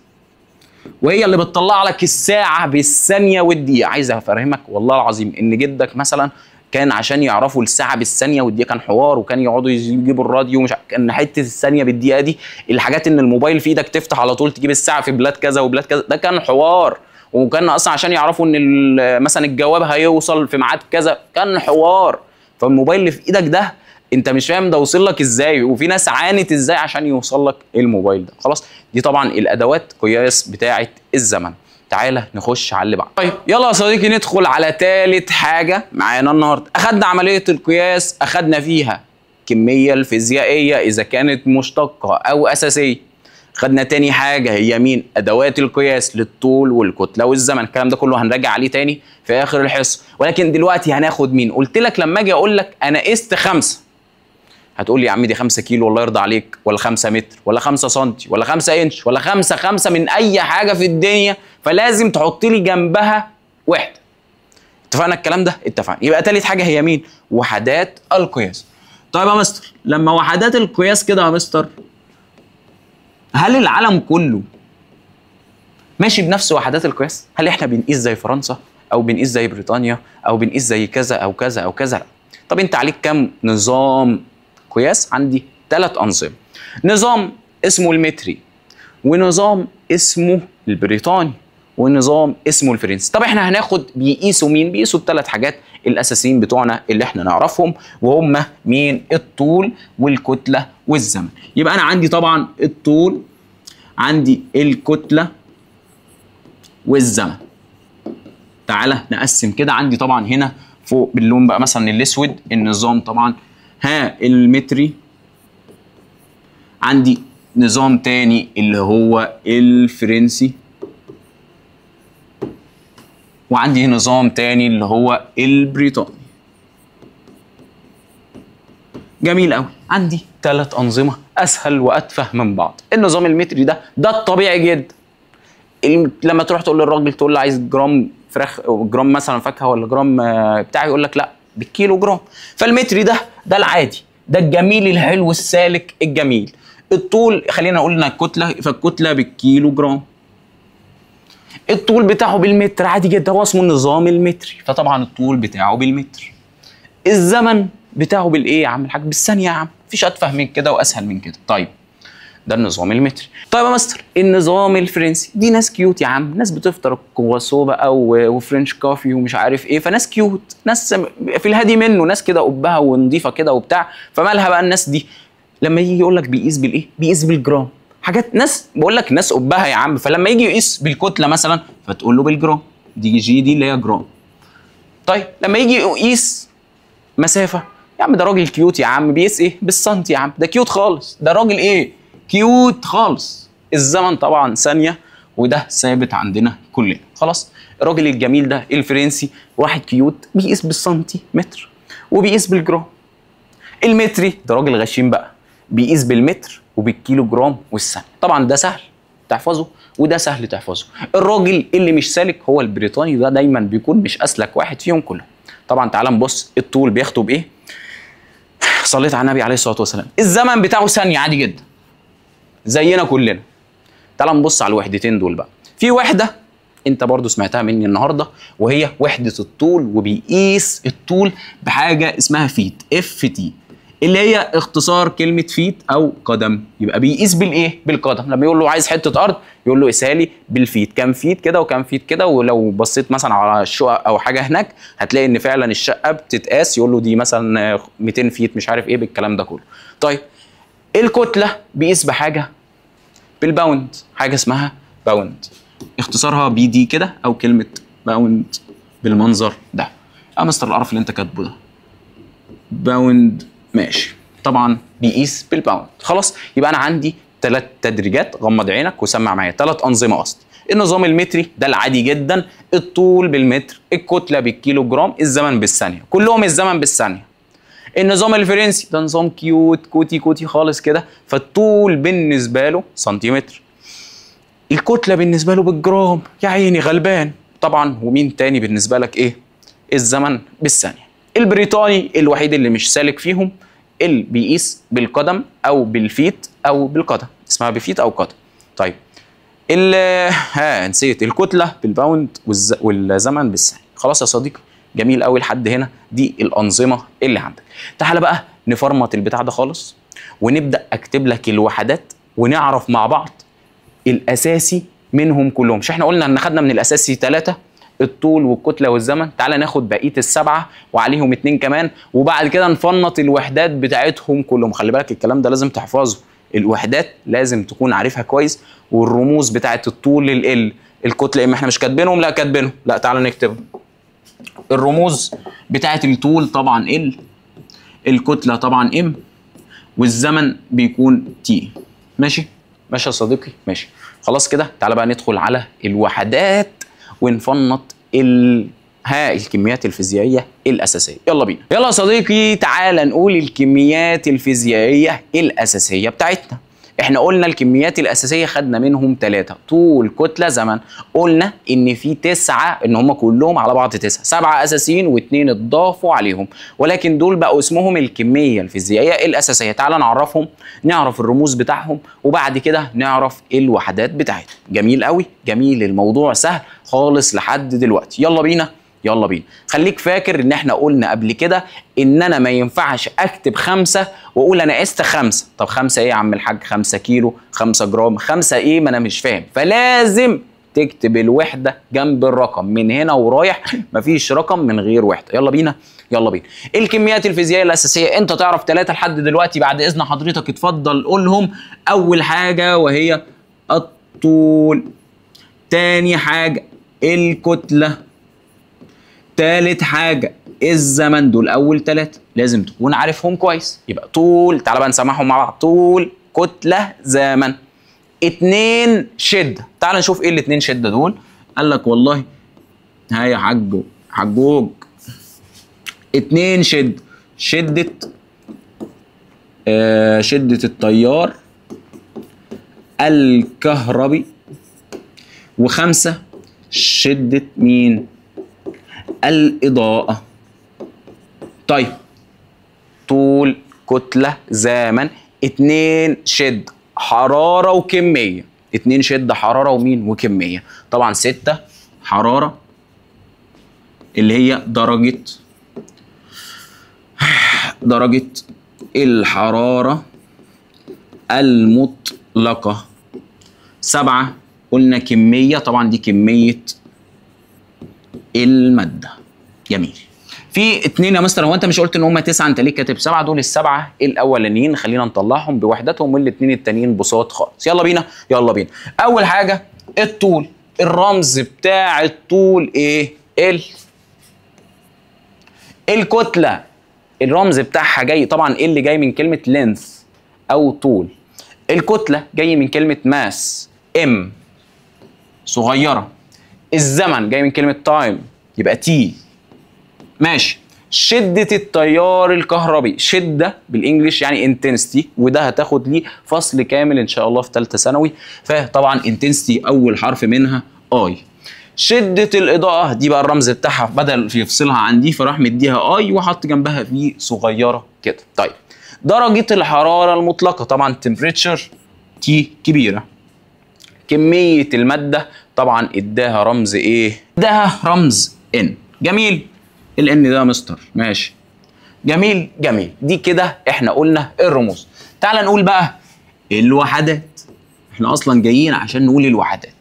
وهي اللي بتطلع لك الساعة بالثانية والدقيقة. عايز افهمك والله العظيم ان جدك مثلا كان عشان يعرفوا الساعة بالثانية والدقيقة كان حوار، وكان يقعدوا يجيبوا الراديو ومش كان حتة الثانية بالدقيقة دي، الحاجات ان الموبايل في ايدك تفتح على طول تجيب الساعة في بلاد كذا وبلاد كذا، ده كان حوار. وكان اصلا عشان يعرفوا ان مثلا الجواب هيوصل في ميعاد كذا كان حوار. فالموبايل اللي في ايدك ده انت مش فاهم ده وصل لك ازاي، وفي ناس عانت ازاي عشان يوصل لك الموبايل ده. خلاص، دي طبعا الادوات قياس بتاعه الزمن. تعالى نخش على اللي بعده. طيب يلا يا صديقي ندخل على ثالث حاجة معانا النهارده. اخدنا عملية القياس، اخدنا فيها الكمية الفيزيائية اذا كانت مشتقة او اساسية. خدنا تاني حاجة هي مين؟ ادوات القياس للطول والكتله والزمن. الكلام ده كله هنراجع عليه تاني في اخر الحصة، ولكن دلوقتي هناخد مين؟ قلت لك لما اجي اقول لك انا قست 5، هتقول لي يا عم دي 5 كيلو والله يرضى عليك، ولا 5 متر، ولا 5 سنتي، ولا 5 انش، ولا 5 5 من اي حاجة في الدنيا، فلازم تحط لي جنبها وحده. اتفقنا الكلام ده؟ اتفقنا. يبقى تالت حاجة هي مين؟ وحدات القياس. طيب يا مستر، لما وحدات القياس كده يا مستر، هل العالم كله ماشي بنفس وحدات القياس؟ هل احنا بنقيس زي فرنسا او بنقيس زي بريطانيا او بنقيس زي كذا او كذا او كذا؟ لا. طب انت عليك كام نظام قياس؟ عندي 3 انظمة. نظام اسمه المتري، ونظام اسمه البريطاني، ونظام اسمه الفرنسي. طب احنا هناخد بيقيسوا مين؟ بيقيسوا الثلاث حاجات الاساسيين بتوعنا اللي احنا نعرفهم، وهم مين؟ الطول والكتله والزمن. يبقى انا عندي طبعا الطول، عندي الكتلة والزمن. تعالى نقسم كده. عندي طبعا هنا فوق باللون بقى مثلا الاسود النظام طبعا ها المتري، عندي نظام تاني اللي هو الفرنسي، وعندي نظام تاني اللي هو البريطاني. جميل قوي. عندي 3 أنظمة أسهل وأتفه من بعض. النظام المتري ده الطبيعي جدا. لما تروح تقول للراجل تقول له عايز جرام فراخ، جرام مثلا فاكهة، ولا جرام بتاع، يقول لك لا بالكيلو جرام. فالمتري ده العادي، ده الجميل الحلو السالك الجميل. الطول خلينا نقول انها الكتلة، فالكتله بالكيلو جرام. الطول بتاعه بالمتر عادي جدا، هو اسمه النظام المتري، فطبعا الطول بتاعه بالمتر. الزمن بتاعه بالايه يا عم الحاج؟ بالثانية يا عم، مفيش اتفه من كده واسهل من كده. طيب ده النظام المتري. طيب يا مستر النظام الفرنسي، دي ناس cute يا عم، ناس بتفطر كرواسون بقى و French coffee ومش عارف ايه، فناس cute، ناس في الهادي منه، ناس كده قبها ونظيفه كده وبتاع. فمالها بقى الناس دي؟ لما يجي يقول لك بيقيس بالايه؟ بيقيس بالجرام. حاجات ناس بقول لك ناس قبها يا عم، فلما يجي يقيس بالكتله مثلا فتقول له بالجرام، دي g دي اللي هي جرام. طيب لما يجي يقيس مسافة، يا عم ده راجل cute يا عم، بيقيس ايه؟ بالسنتي يا عم، ده cute خالص، ده راجل ايه؟ cute خالص. الزمن طبعا ثانية، وده ثابت عندنا كلنا. خلاص الراجل الجميل ده الفرنسي واحد cute بيقيس بالسنتيمتر وبيقيس بالجرام. المتري ده راجل غشيم بقى، بيقيس بالمتر وبالكيلو جرام والثانية. طبعا ده سهل تحفظه وده سهل تحفظه. الراجل اللي مش سالك هو البريطاني، ده دايما بيكون مش اسلك واحد فيهم كلهم. طبعا تعال نبص الطول بياخده بايه؟ صليت على النبي عليه الصلاة والسلام. الزمن بتاعه ثانية عادي جدا زينا كلنا. تعال نبص على الوحدتين دول بقى. في وحده انت برضو سمعتها مني النهارده، وهي وحده الطول، وبيقيس الطول بحاجة اسمها feet، F T، اللي هي اختصار كلمة feet او قدم. يبقى بيقيس بالايه؟ بالقدم. لما يقول له عايز حتة ارض يقول له قيسها لي بال feet، كام feet كده وكام feet كده. ولو بصيت مثلا على الشقق او حاجة هناك هتلاقي ان فعلا الشقة بتتقاس، يقول له دي مثلا 200 feet مش عارف ايه بالكلام ده كله. طيب الكتلة بيقيس بحاجة بال pound، حاجة اسمها pound، اختصارها P D كده، او كلمة pound بالمنظر ده. يا مستر القرف اللي انت كاتبه ده pound، ماشي. طبعا بيقيس بال pound. خلاص يبقى انا عندي 3 تدريجات، غمض عينك وسمع معايا، 3 انظمة اصلا. النظام المتري ده العادي جدا، الطول بالمتر، الكتلة بالكيلو جرام، الزمن بالثانية، كلهم الزمن بالثانية. النظام الفرنسي ده نظام cute كوتي كوتي خالص كده، فالطول بالنسبة له سنتيمتر، الكتلة بالنسبة له بالجرام، يا عيني غلبان طبعا. ومين تاني بالنسبة لك ايه؟ الزمن بالثانية. البريطاني الوحيد اللي مش سالك فيهم، اللي بيقيس بالقدم او بال feet او بالقدم، اسمها ب feet او قدم. طيب نسيت الكتلة بال pound والزمن بالثانية. خلاص يا صديقي، جميل قوي لحد هنا، دي الانظمة اللي عندك. تعال بقى نفرمط البتاع ده خالص ونبدا اكتب لك الوحدات ونعرف مع بعض الاساسي منهم كلهم. مش احنا قلنا ان خدنا من الاساسي 3، الطول والكتله والزمن؟ تعال ناخد بقية ال7 وعليهم 2 كمان، وبعد كده نفنط الوحدات بتاعتهم كلهم. خلي بالك الكلام ده لازم تحفظه، الوحدات لازم تكون عارفها كويس، والرموز بتاعت الطول ال الكتلة، اما احنا مش كاتبينهم، لا كاتبينهم، لا تعال نكتبهم. الرموز بتاعت الطول طبعا L، الكتلة طبعا M، والزمن بيكون T. ماشي ماشي يا صديقي، ماشي. خلاص كده تعال بقى ندخل على الوحدات ونفنط الكميات الفيزيائية الاساسية. يلا بينا. يلا يا صديقي تعال نقول الكميات الفيزيائية الاساسية بتاعتنا. احنا قلنا الكميات الاساسية خدنا منهم 3، طول كتلة زمن. قلنا ان في 9، ان هم كلهم على بعض 9، 7 اساسيين و2 اتضافوا عليهم، ولكن دول بقوا اسمهم الكمية الفيزيائية الاساسية. تعال نعرفهم، نعرف الرموز بتاعهم، وبعد كده نعرف الوحدات بتاعتهم. جميل قوي، جميل، الموضوع سهل خالص لحد دلوقتي. يلا بينا يلا بينا. خليك فاكر ان احنا قلنا قبل كده ان انا ما ينفعش اكتب 5 واقول انا قست 5. طب 5 ايه يا عم الحاج؟ 5 كيلو، 5 جرام، 5 ايه؟ ما انا مش فاهم. فلازم تكتب الوحدة جنب الرقم، من هنا ورايح مفيش رقم من غير وحده. يلا بينا يلا بينا. الكميات الفيزيائية الاساسية انت تعرف 3 لحد دلوقتي، بعد اذن حضرتك اتفضل قولهم. اول حاجة وهي الطول، تاني حاجة الكتلة، تالت حاجة الزمن. دول أول 3 لازم تكون عارفهم كويس. يبقى طول، تعالى بقى نسمعهم مع بعض، طول كتلة زمن. 2 شدة. تعالى نشوف إيه ال2 شدة دول. قال لك والله ها يا حجو حجوج، 2 شدة، شدة شدة التيار الكهربي، و5 شدة مين؟ الإضاءة. طيب طول كتلة زمن، 2 شدة حرارة وكمية، 2 شدة حرارة ومين؟ وكمية. طبعا 6 حرارة اللي هي درجة الحرارة المطلقة. 7 قلنا كمية، طبعا دي كمية المادة. جميل. في 2 يا مستر، هو انت مش قلت ان هم 9؟ انت ليه كاتب 7؟ دول ال7 الاولانيين خلينا نطلعهم بوحدتهم، والاثنين التانيين بساط خالص. يلا بينا يلا بينا. اول حاجة الطول، الرمز بتاع الطول ايه؟ ال. الكتلة الرمز بتاعها جاي طبعا ايه اللي جاي من كلمة length او طول. الكتلة جاي من كلمة mass M صغيرة. الزمن جاي من كلمة time يبقى T. ماشي. شدة التيار الكهربي، شدة بال English يعني intensity، وده هتاخد ليه فصل كامل ان شاء الله في ثالثة ثانوي، فطبعا intensity اول حرف منها I. شدة الإضاءة دي بقى الرمز بتاعها بدل يفصلها عن دي فراح مديها I وحط جنبها V صغيرة كده. طيب درجة الحرارة المطلقة طبعا temperature T كبيرة. كمية المادة طبعا اداها رمز ايه؟ اداها رمز N. جميل. ال N ده يا مستر ماشي. جميل جميل. دي كده احنا قلنا الرموز. تعال نقول بقى الوحدات. احنا اصلا جايين عشان نقول الوحدات.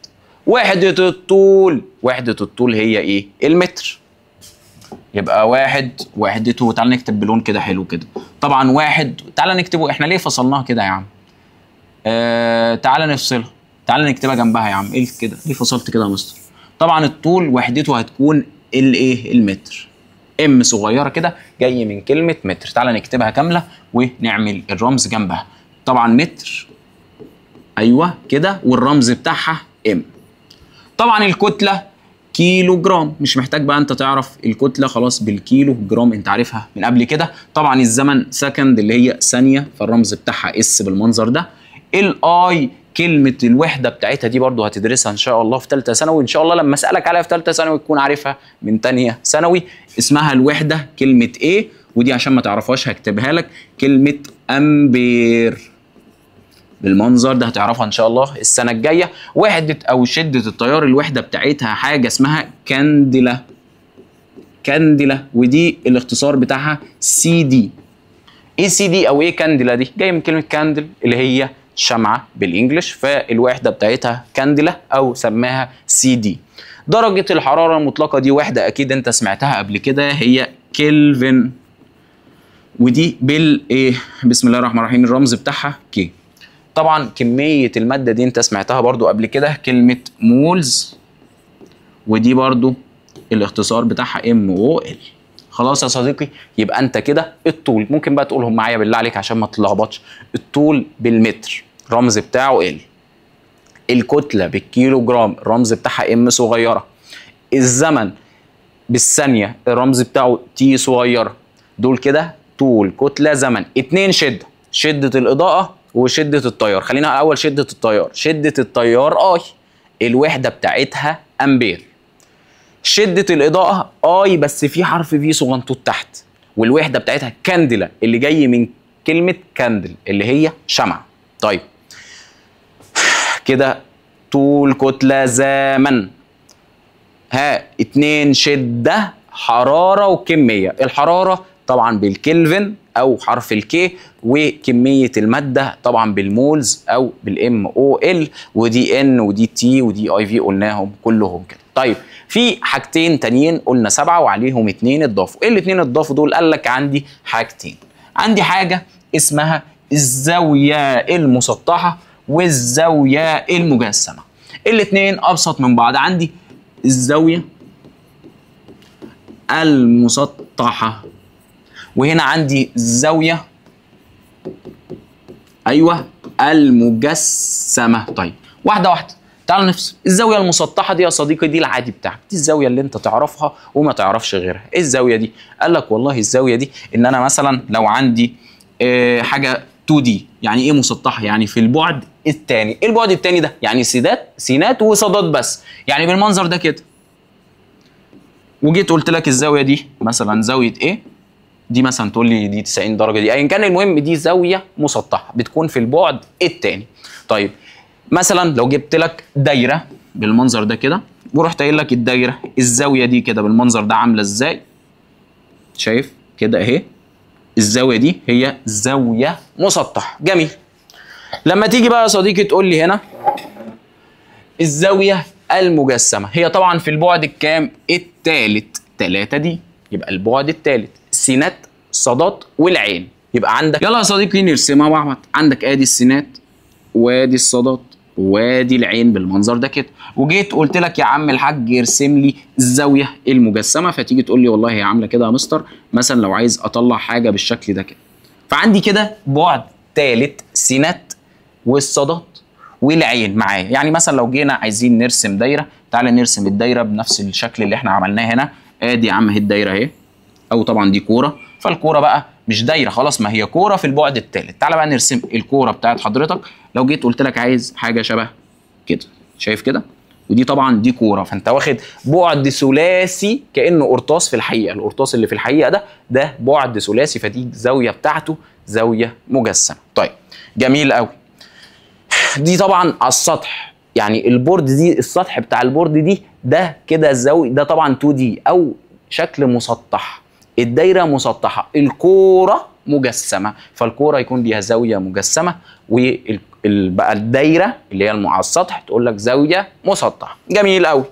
وحدة الطول، وحدة الطول هي ايه؟ المتر. يبقى واحد وحدته، تعال نكتب بلون كده حلو كده. طبعا واحد، تعال نكتبه، احنا ليه فصلناها كده يا عم؟ تعال نفصلها، تعال نكتبها جنبها يا عم. ايه كده؟ ليه فصلت كده يا مستر؟ طبعا الطول وحدته هتكون الايه؟ المتر. M صغيرة كده جاي من كلمة متر. تعال نكتبها كاملة ونعمل الرمز جنبها. طبعا متر، ايوه كده، والرمز بتاعها M. طبعا الكتلة كيلو جرام، مش محتاج بقى انت تعرف الكتلة خلاص بالكيلو جرام انت عارفها من قبل كده. طبعا الزمن second اللي هي ثانية، فالرمز بتاعها S بالمنظر ده. ال I كلمة الوحدة بتاعتها دي برضو هتدرسها ان شاء الله في ثالثة ثانوي، ان شاء الله لما اسالك عليها في ثالثة ثانوي تكون عارفها من ثانية ثانوي. اسمها الوحدة كلمة ايه، ودي عشان ما تعرفهاش هكتبها لك، كلمة امبير بالمنظر ده، هتعرفها ان شاء الله السنة الجاية. وحده او شده التيار الوحدة بتاعتها حاجة اسمها candela، candela، ودي الاختصار بتاعها سي دي. ايه سي دي او ايه candela دي؟ جاية من كلمة candle اللي هي شمعة بال English، فالوحده بتاعتها candela او سماها سي دي. درجه الحرارة المطلقة دي وحده اكيد انت سمعتها قبل كده، هي كلفن، ودي بالايه، بسم الله الرحمن الرحيم، الرمز بتاعها K. طبعا كمية المادة دي انت سمعتها برضو قبل كده، كلمة moles، ودي برضو الاختصار بتاعها M O L. خلاص يا صديقي، يبقى انت كده الطول ممكن بقى تقولهم معايا بالله عليك عشان ما تتلخبطش. الطول بالمتر رمز بتاعه L، الكتلة بالكيلو جرام الرمز بتاعها M صغيرة، الزمن بالثانية الرمز بتاعه T صغيرة. دول كده طول، كتلة، زمن. اتنين شدة، شدة الإضاءة وشدة التيار. خلينا الأول شدة التيار. شدة التيار I، الوحدة بتاعتها أمبير. شدة الإضاءة I بس في حرف V صغنطوط تحت، والوحدة بتاعتها candela اللي جاي من كلمة candle اللي هي شمعة. طيب كده طول، كتلة، زمن. ها اتنين شدة، حرارة وكمية. الحرارة طبعا بالكلفن او حرف ال K، وكمية المادة طبعا بال moles او بال M O L، ودي N ودي T ودي I V، قلناهم كلهم كده. طيب في حاجتين تانيين قلنا 7 وعليهم 2 اتضافوا. ايه الاثنين اتضافوا دول؟ قال لك عندي حاجتين، عندي حاجة اسمها الزاوية المسطحه والزاويه المجسمة. الاثنين ابسط من بعض. عندي الزاوية المسطحه وهنا عندي الزاوية ايوه المجسمة. طيب واحدة واحدة تعالوا نفصل. الزاوية المسطحه دي يا صديقي دي العادي بتاعك، دي الزاوية اللي انت تعرفها وما تعرفش غيرها. ايه الزاوية دي؟ قال لك والله الزاوية دي ان انا مثلا لو عندي حاجة 2D، يعني ايه مسطحة؟ يعني في البعد الثاني. ايه البعد الثاني ده؟ يعني سيدات سينات وصادات بس، يعني بالمنظر ده كده. وجيت قلت لك الزاوية دي مثلا زاوية ايه؟ دي مثلا تقول لي دي 90 درجه، دي ايا كان، المهم دي زاوية مسطحة بتكون في البعد الثاني. طيب مثلا لو جبت لك دايرة بالمنظر ده كده ورحت قايل لك الدايرة الزاوية دي كده بالمنظر ده عامله ازاي؟ شايف كده اهي، الزاوية دي هي زاوية مسطحة. جميل. لما تيجي بقى يا صديقي تقول لي هنا الزاوية المجسمة هي طبعا في البعد الكام؟ الثالث، 3 دي. يبقى البعد الثالث سينات صادات والعين. يبقى عندك، يلا يا صديقي نرسمها مع بعض. عندك ادي السينات وادي الصادات وادي العين بالمنظر ده كده. وجيت قلت لك يا عم الحاج ارسم لي الزاوية المجسمة، فتيجي تقول لي والله هي عامله كده يا مستر، مثلا لو عايز اطلع حاجة بالشكل ده كده. فعندي كده بعد ثالث سينات والصادات والعين معايا. يعني مثلا لو جينا عايزين نرسم دايرة، تعالى نرسم الدايرة بنفس الشكل اللي احنا عملناه هنا. ادي يا عم اهي الدايرة اهي، او طبعا دي كورة، فالكوره بقى مش دايرة خلاص، ما هي كورة في البعد الثالث. تعالى بقى نرسم الكورة بتاعت حضرتك. لو جيت قلت لك عايز حاجة شبه كده، شايف كده؟ ودي طبعا دي كورة، فانت واخد بعد ثلاثي كانه قرطاس في الحقيقة، القرطاس اللي في الحقيقة ده بعد ثلاثي، فدي الزاوية بتاعته زاوية مجسمه. طيب جميل قوي. دي طبعا على السطح، يعني ال board دي السطح بتاع ال board دي ده كده الزاوية ده طبعا 2D او شكل مسطح، الدايرة مسطحة، الكورة مجسمه، فالكوره يكون ليها زاوية مجسمه، وبقى الدايرة اللي هي على السطح تقول لك زاوية مسطحة. جميل قوي.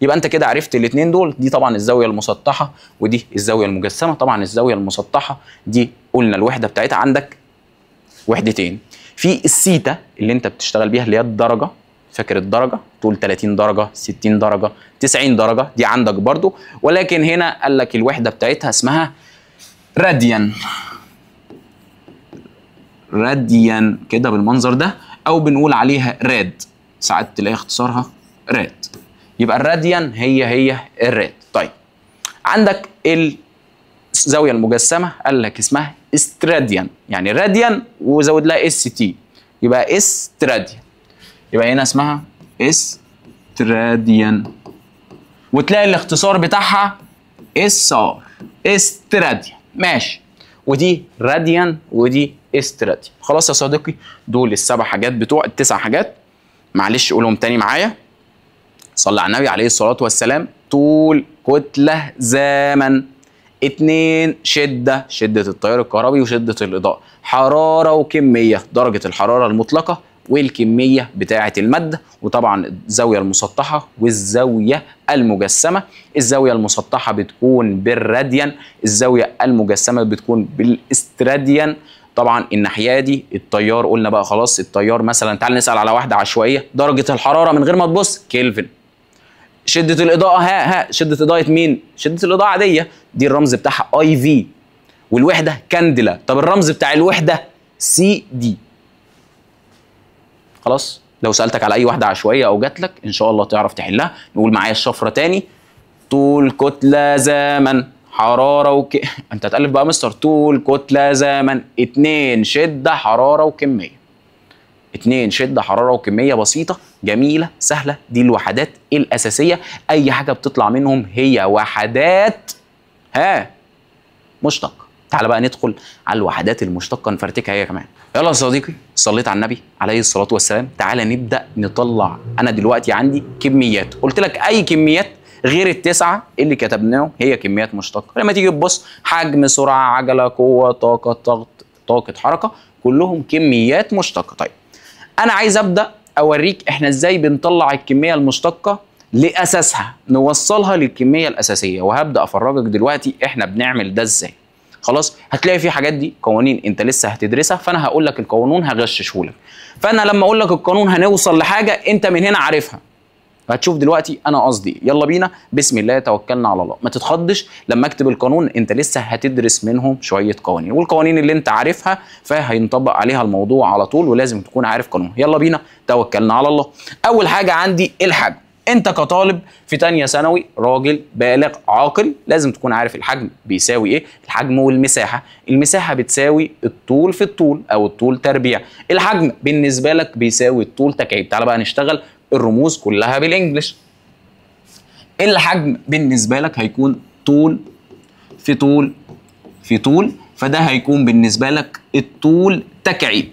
يبقى انت كده عرفت الاثنين دول، دي طبعا الزاوية المسطحه ودي الزاوية المجسمة. طبعا الزاوية المسطحه دي قلنا الوحدة بتاعتها عندك وحدتين، في السيتا اللي انت بتشتغل بيها اللي هي الدرجة، فاكر الدرجة؟ تقول 30 درجه، 60 درجه، 90 درجه، دي عندك برضو، ولكن هنا قال لك الوحدة بتاعتها اسمها راديان. راديان كده بالمنظر ده، او بنقول عليها rad، ساعات تلاقي اختصارها rad. يبقى الراديان هي هي ال rad. طيب عندك الزاوية المجسمة قال لك اسمها استراديان، يعني راديان وزود لها ST، يبقى استراديان، يبقى هنا اسمها استراديان، وتلاقي الاختصار بتاعها SR، steradian. ماشي، ودي راديان ودي استراديان. خلاص يا صديقي، دول السبع حاجات بتوع التسع حاجات. معلش قولهم تاني معايا. صلى على النبي عليه الصلاة والسلام. طول، كتلة، زمن. 2 شدة، شدة التيار الكهربي وشدة الإضاءة. حرارة وكمية، درجة الحرارة المطلقة والكمية بتاعة المادة، وطبعا الزاوية المسطحة والزاوية المجسمة. الزاوية المسطحة بتكون بالراديان، الزاوية المجسمة بتكون بالاستراديان. طبعا الناحية دي التيار، قلنا بقى خلاص التيار مثلا، تعال نسأل على واحدة عشوائية، درجة الحرارة من غير ما تبص كلفن. شدة الإضاءة، ها شدة إضاءة مين؟ شدة الإضاءة عادية، دي الرمز بتاعها IV، والوحدة candela. طب الرمز بتاع الوحدة CD. خلاص، لو سألتك على أي واحدة عشوائية أو جات لك إن شاء الله تعرف تحلها. نقول معايا الشفرة تاني: طول، كتلة، زمن، حرارة أنت هتألف بقى مستر. طول، كتلة، زمن، 2 شدة، حرارة وكمية. 2 شدة، حرارة وكمية، بسيطة جميلة سهلة. دي الوحدات الأساسية، أي حاجة بتطلع منهم هي وحدات مشتقة. تعال بقى ندخل على الوحدات المشتقة نفرتكها هي كمان. يلا يا صديقي، صليت على النبي عليه الصلاة والسلام. تعالى نبدأ نطلع. أنا دلوقتي عندي كميات، قلت لك أي كميات غير التسعة اللي كتبناهم هي كميات مشتقة. لما تيجي تبص، حجم، سرعة، عجلة، قوة، طاقة، ضغط، طاقة حركة، كلهم كميات مشتقة. طيب أنا عايز أبدأ أوريك إحنا إزاي بنطلع الكمية المشتقة لأساسها، نوصلها للكمية الأساسية، وهبدأ أفرجك دلوقتي إحنا بنعمل ده إزاي. خلاص، هتلاقي في حاجات دي قوانين أنت لسه هتدرسها، فأنا هقول لك القانون هغششهولك. فأنا لما أقول لك القانون هنوصل لحاجة أنت من هنا عارفها. هتشوف دلوقتي انا قصدي. يلا بينا، بسم الله توكلنا على الله. ما تتخضش لما اكتب القانون، انت لسه هتدرس منهم شوية قوانين، والقوانين اللي انت عارفها فهينطبق عليها الموضوع على طول، ولازم تكون عارف قانون. يلا بينا، توكلنا على الله. اول حاجة عندي الحجم. انت كطالب في تانية ثانوي، راجل بالغ عاقل، لازم تكون عارف الحجم بيساوي ايه. الحجم والمساحة. المساحة بتساوي الطول في الطول، او الطول تربيع. الحجم بالنسبة لك بيساوي الطول تكعيب. تعال بقى نشتغل الرموز كلها بالانجلش. الحجم بالنسبة لك هيكون طول في طول في طول، فده هيكون بالنسبة لك الطول تكعيب.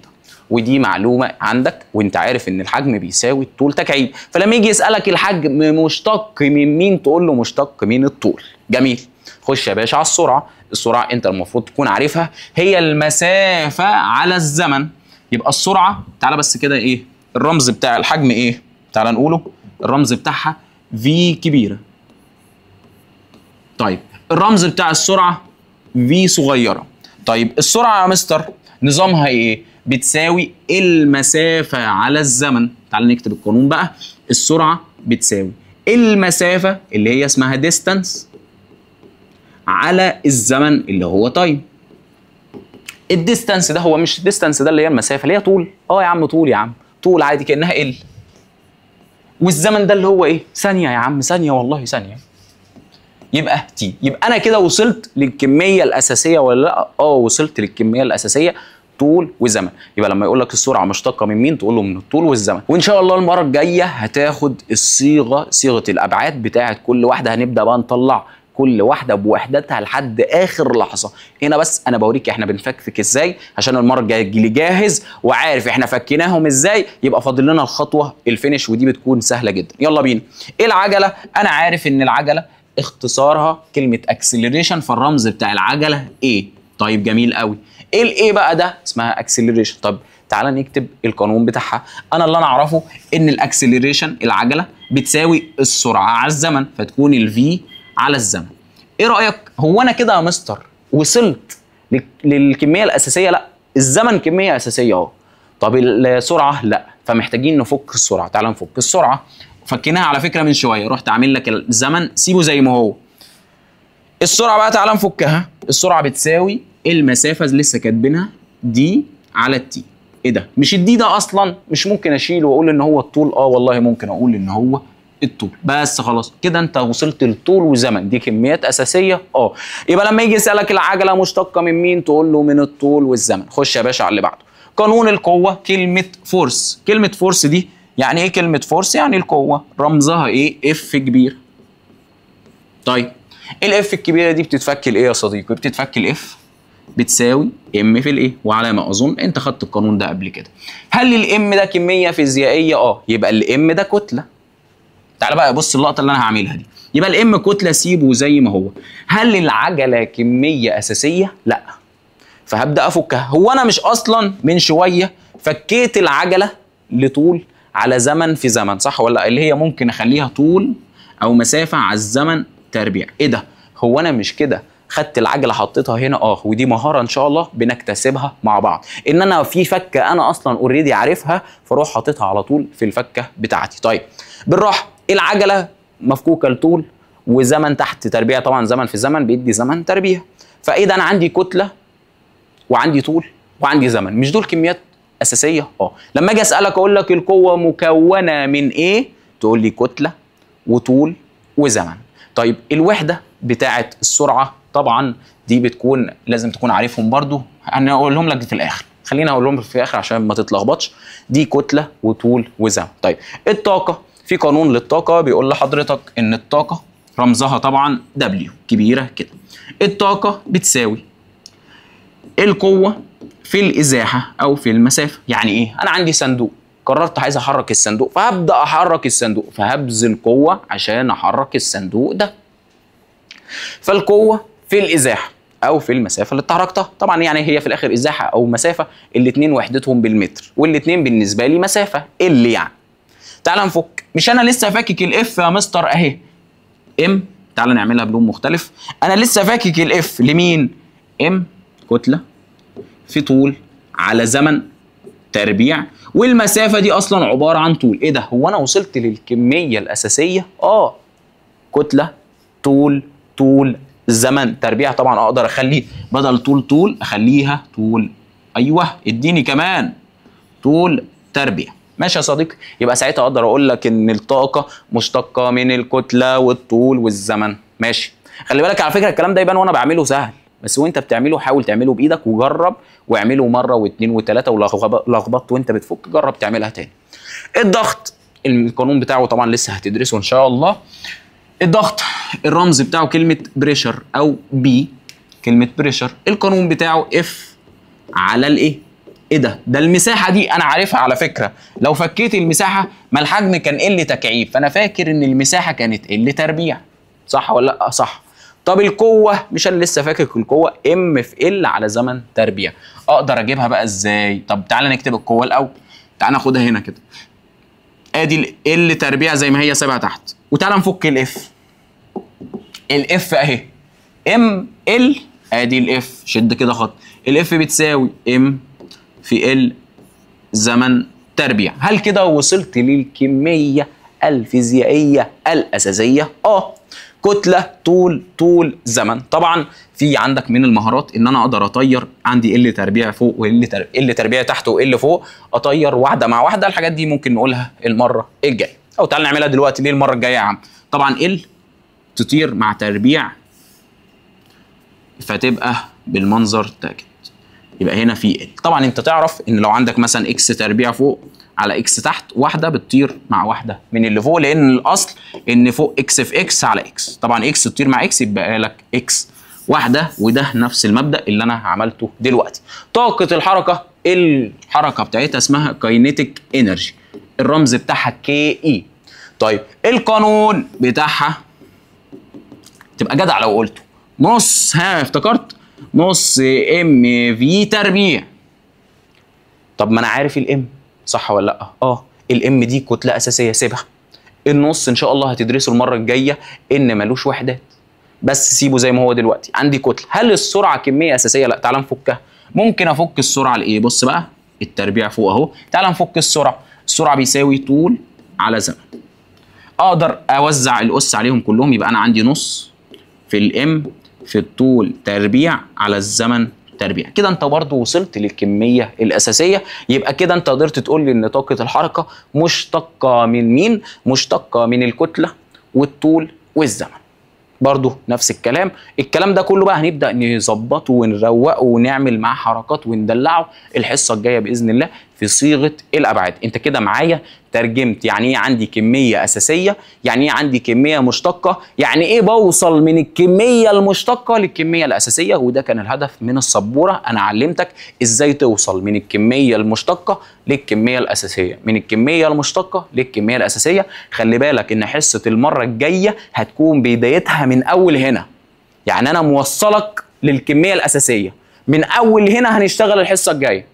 ودي معلومة عندك، وانت عارف ان الحجم بيساوي الطول تكعيب. فلما يجي يسالك الحجم مشتق من مين، تقول له مشتق من الطول. جميل. خش يا باشا على السرعة. السرعة انت المفروض تكون عارفها، هي المسافة على الزمن. يبقى السرعة، تعالى بس كده، ايه الرمز بتاع الحجم؟ ايه؟ تعالى نقوله، الرمز بتاعها V كبيرة. طيب الرمز بتاع السرعة v صغيرة. طيب السرعة يا مستر نظامها ايه؟ بتساوي المسافة على الزمن. تعال نكتب القانون بقى. السرعة بتساوي المسافة اللي هي اسمها distance على الزمن اللي هو time. ال distance ده هو مش ال distance ده اللي هي المسافة اللي هي طول، يا عم طول يا عم، طول عادي كانها ال، والزمن ده اللي هو ايه؟ ثانية يا عم، ثانية والله ثانية، يبقى t. يبقى انا كده وصلت للكميه الاساسية ولا لا؟ وصلت للكميه الاساسية، طول وزمن. يبقى لما يقول لك السرعة مشتقة من مين تقول له من الطول والزمن. وان شاء الله المرة الجاية هتاخد الصيغة، صيغة الابعاد بتاعه كل واحدة، هنبدا بقى نطلع كل واحدة بوحدتها لحد اخر لحظة. هنا بس انا بوريك احنا بنفكفك ازاي عشان المرة الجاية تجيلي جاهز وعارف احنا فكيناهم ازاي. يبقى فاضل لنا الخطوة ال finish، ودي بتكون سهلة جدا. يلا بينا. ايه العجلة؟ انا عارف ان العجلة اختصارها كلمة acceleration، فالرمز بتاع العجلة a. طيب جميل قوي. ايه ال a بقى ده؟ اسمها acceleration. طب تعالى نكتب القانون بتاعها. انا اللي انا اعرفه ان ال acceleration العجلة بتساوي السرعة على الزمن، فتكون ال v على الزمن. ايه رايك؟ هو انا كده يا مستر وصلت للكميه الاساسية؟ لا، الزمن كمية اساسية اهو. طب السرعة لا، فمحتاجين نفك السرعة. تعالى نفك السرعة. فكيناها على فكرة من شوية، رحت عامل لك الزمن سيبه زي ما هو. السرعة بقى تعالى نفكها. السرعة بتساوي المسافة لسه كاتبينها d على ال t. ايه ده؟ مش ال d ده اصلا مش ممكن اشيله واقول ان هو الطول؟ والله ممكن اقول ان هو الطول. بس خلاص كده انت وصلت لطول وزمن، دي كميات اساسية. يبقى لما يجي يسالك العجلة مشتقة من مين تقول له من الطول والزمن. خش يا باشا على اللي بعده. قانون القوة، كلمة force. كلمة force دي يعني ايه كلمة force؟ يعني القوة، رمزها ايه؟ F كبير. طيب ال F الكبيرة دي بتتفك لايه يا صديقي؟ بتتفك ال F بتساوي m في ال a، وعلى ما اظن انت خدت القانون ده قبل كده. هل ال m ده كمية فيزيائية؟ يبقى ال m ده كتلة. تعالى بقى بص اللقطة اللي انا هعملها دي. يبقى ال m كتلة سيبه زي ما هو. هل العجلة كمية اساسية؟ لا، فهبدا افكها. هو انا مش اصلا من شوية فكيت العجلة لطول على زمن في زمن، صح ولا؟ اللي هي ممكن اخليها طول او مسافة على الزمن تربيع. ايه ده؟ هو انا مش كده خدت العجلة حطيتها هنا؟ ودي مهارة ان شاء الله بنكتسبها مع بعض، ان انا في فكه انا اصلا already عارفها فاروح حاططها على طول في الفكه بتاعتي. طيب بالراحة، العجلة مفكوكه لطول وزمن تحت تربيع، طبعا زمن في زمن بيدي زمن تربيع. فايه ده؟ انا عندي كتلة وعندي طول وعندي زمن، مش دول كميات اساسية؟ لما اجي اسالك اقول لك القوة مكونة من ايه؟ تقول لي كتلة وطول وزمن. طيب الوحدة بتاعه السرعة طبعا دي بتكون لازم تكون عارفهم برضو، انا اقولهم لك في الاخر، خلينا اقولهم في الاخر عشان ما تتلخبطش. دي كتلة وطول وزمن. طيب الطاقة، في قانون للطاقة بيقول لحضرتك ان الطاقة رمزها طبعا W كبيرة كده. الطاقة بتساوي القوة في الازاحه او في المسافة. يعني ايه؟ انا عندي صندوق، قررت عايز احرك الصندوق، فهبدا احرك الصندوق، فهبذل قوة عشان احرك الصندوق ده. فالقوه في الازاحه او في المسافة اللي اتحركتها، طبعا يعني هي في الاخر ازاحه او مسافة، الاثنين وحدتهم بالمتر، والاثنين بالنسبة لي مسافة اللي يعني. تعال نفك. مش انا لسه فاكك ال F يا مستر اهي m، تعال نعملها بلون مختلف. انا لسه فاكك ال F لمين؟ m كتلة في طول على زمن تربيع، والمسافة دي اصلا عبارة عن طول. ايه ده؟ هو انا وصلت للكميه الاساسية؟ كتلة طول طول زمن تربيع. طبعا اقدر اخلي بدل طول طول اخليها طول، ايوه اديني كمان طول تربيع. ماشي يا صديقي. يبقى ساعتها اقدر اقول لك ان الطاقة مشتقة من الكتلة والطول والزمن. ماشي. خلي بالك على فكرة الكلام ده يبان وانا بعمله سهل، بس وانت بتعمله حاول تعمله بايدك وجرب واعمله مرة واثنين وثلاثة، ولو لخبطت وانت بتفك جرب تعملها تاني. الضغط القانون بتاعه طبعا لسه هتدرسه ان شاء الله. الضغط الرمز بتاعه كلمة pressure او P، كلمة pressure القانون بتاعه F على ال A. ايه ده؟ ده المساحة دي انا عارفها على فكرة، لو فكيت المساحة ما الحجم كان L تكعيب، فانا فاكر ان المساحة كانت L تربيع، صح ولا لا؟ صح. طب القوة مش انا لسه فاكك القوة m في L على زمن تربيع، اقدر اجيبها بقى ازاي؟ طب تعالى نكتب القوة الاول، تعالى ناخدها هنا كده، ادي L تربيع زي ما هي سابها تحت، وتعالى نفك ال F. ال F اهي M L، ادي ال F، شد كده خط، ال F بتساوي M في L زمن تربيع. هل كده وصلت للكميه الفيزيائية الاساسية؟ كتلة طول طول زمن. طبعا في عندك من المهارات ان انا اقدر اطير، عندي L تربيع فوق و L تربيع تحت و L فوق، اطير واحدة مع واحدة. الحاجات دي ممكن نقولها المرة الجاية، او تعال نعملها دلوقتي. ليه المرة الجاية يا عم؟ طبعا L تطير مع تربيع فتبقى بالمنظر ده كده، يبقى هنا في L. طبعا انت تعرف ان لو عندك مثلا X تربيع فوق على X تحت، واحدة بتطير مع واحدة من اللي فوق، لان الاصل ان فوق X في X على X. طبعا X تطير مع X يبقى لك X واحدة، وده نفس المبدا اللي انا عملته دلوقتي. طاقة الحركة، الحركة بتاعتها اسمها kinetic energy، الرمز بتاعها KE. طيب القانون بتاعها تبقى جدع لو قلته، نص، ها افتكرت، نص M V تربيع. طب ما انا عارف ال M صح ولا لا؟ ال M دي كتلة اساسية سيبها. النص ان شاء الله هتدرسه المرة الجاية ان ملوش وحدات، بس سيبه زي ما هو دلوقتي. عندي كتلة، هل السرعة كمية اساسية؟ لا. تعال نفكها. ممكن افك السرعة لايه؟ بص بقى التربيع فوق اهو، تعال نفك السرعة. السرعة بيساوي طول على زمن. اقدر اوزع الاس عليهم كلهم، يبقى انا عندي نص في ال M في الطول تربيع على الزمن تربيع. كده انت برضو وصلت للكميه الاساسية. يبقى كده انت قدرت تقول لي ان طاقة الحركة مشتقة من مين؟ مشتقة من الكتلة والطول والزمن. برضو نفس الكلام. الكلام ده كله بقى هنبدا نظبطه ونروقه ونعمل معاه حركات وندلعه الحصة الجاية باذن الله في صيغة الابعاد. انت كده معايا ترجمت يعني ايه عندي كمية اساسية، يعني ايه عندي كمية مشتقة، يعني ايه بوصل من الكمية المشتقه للكميه الاساسية. وده كان الهدف من السبوره، انا علمتك ازاي توصل من الكمية المشتقه للكميه الاساسية، من الكمية المشتقه للكميه الاساسية. خلي بالك ان حصة المرة الجاية هتكون بدايتها من اول هنا، يعني انا موصلك للكميه الاساسية من اول هنا، هنشتغل الحصة الجاية.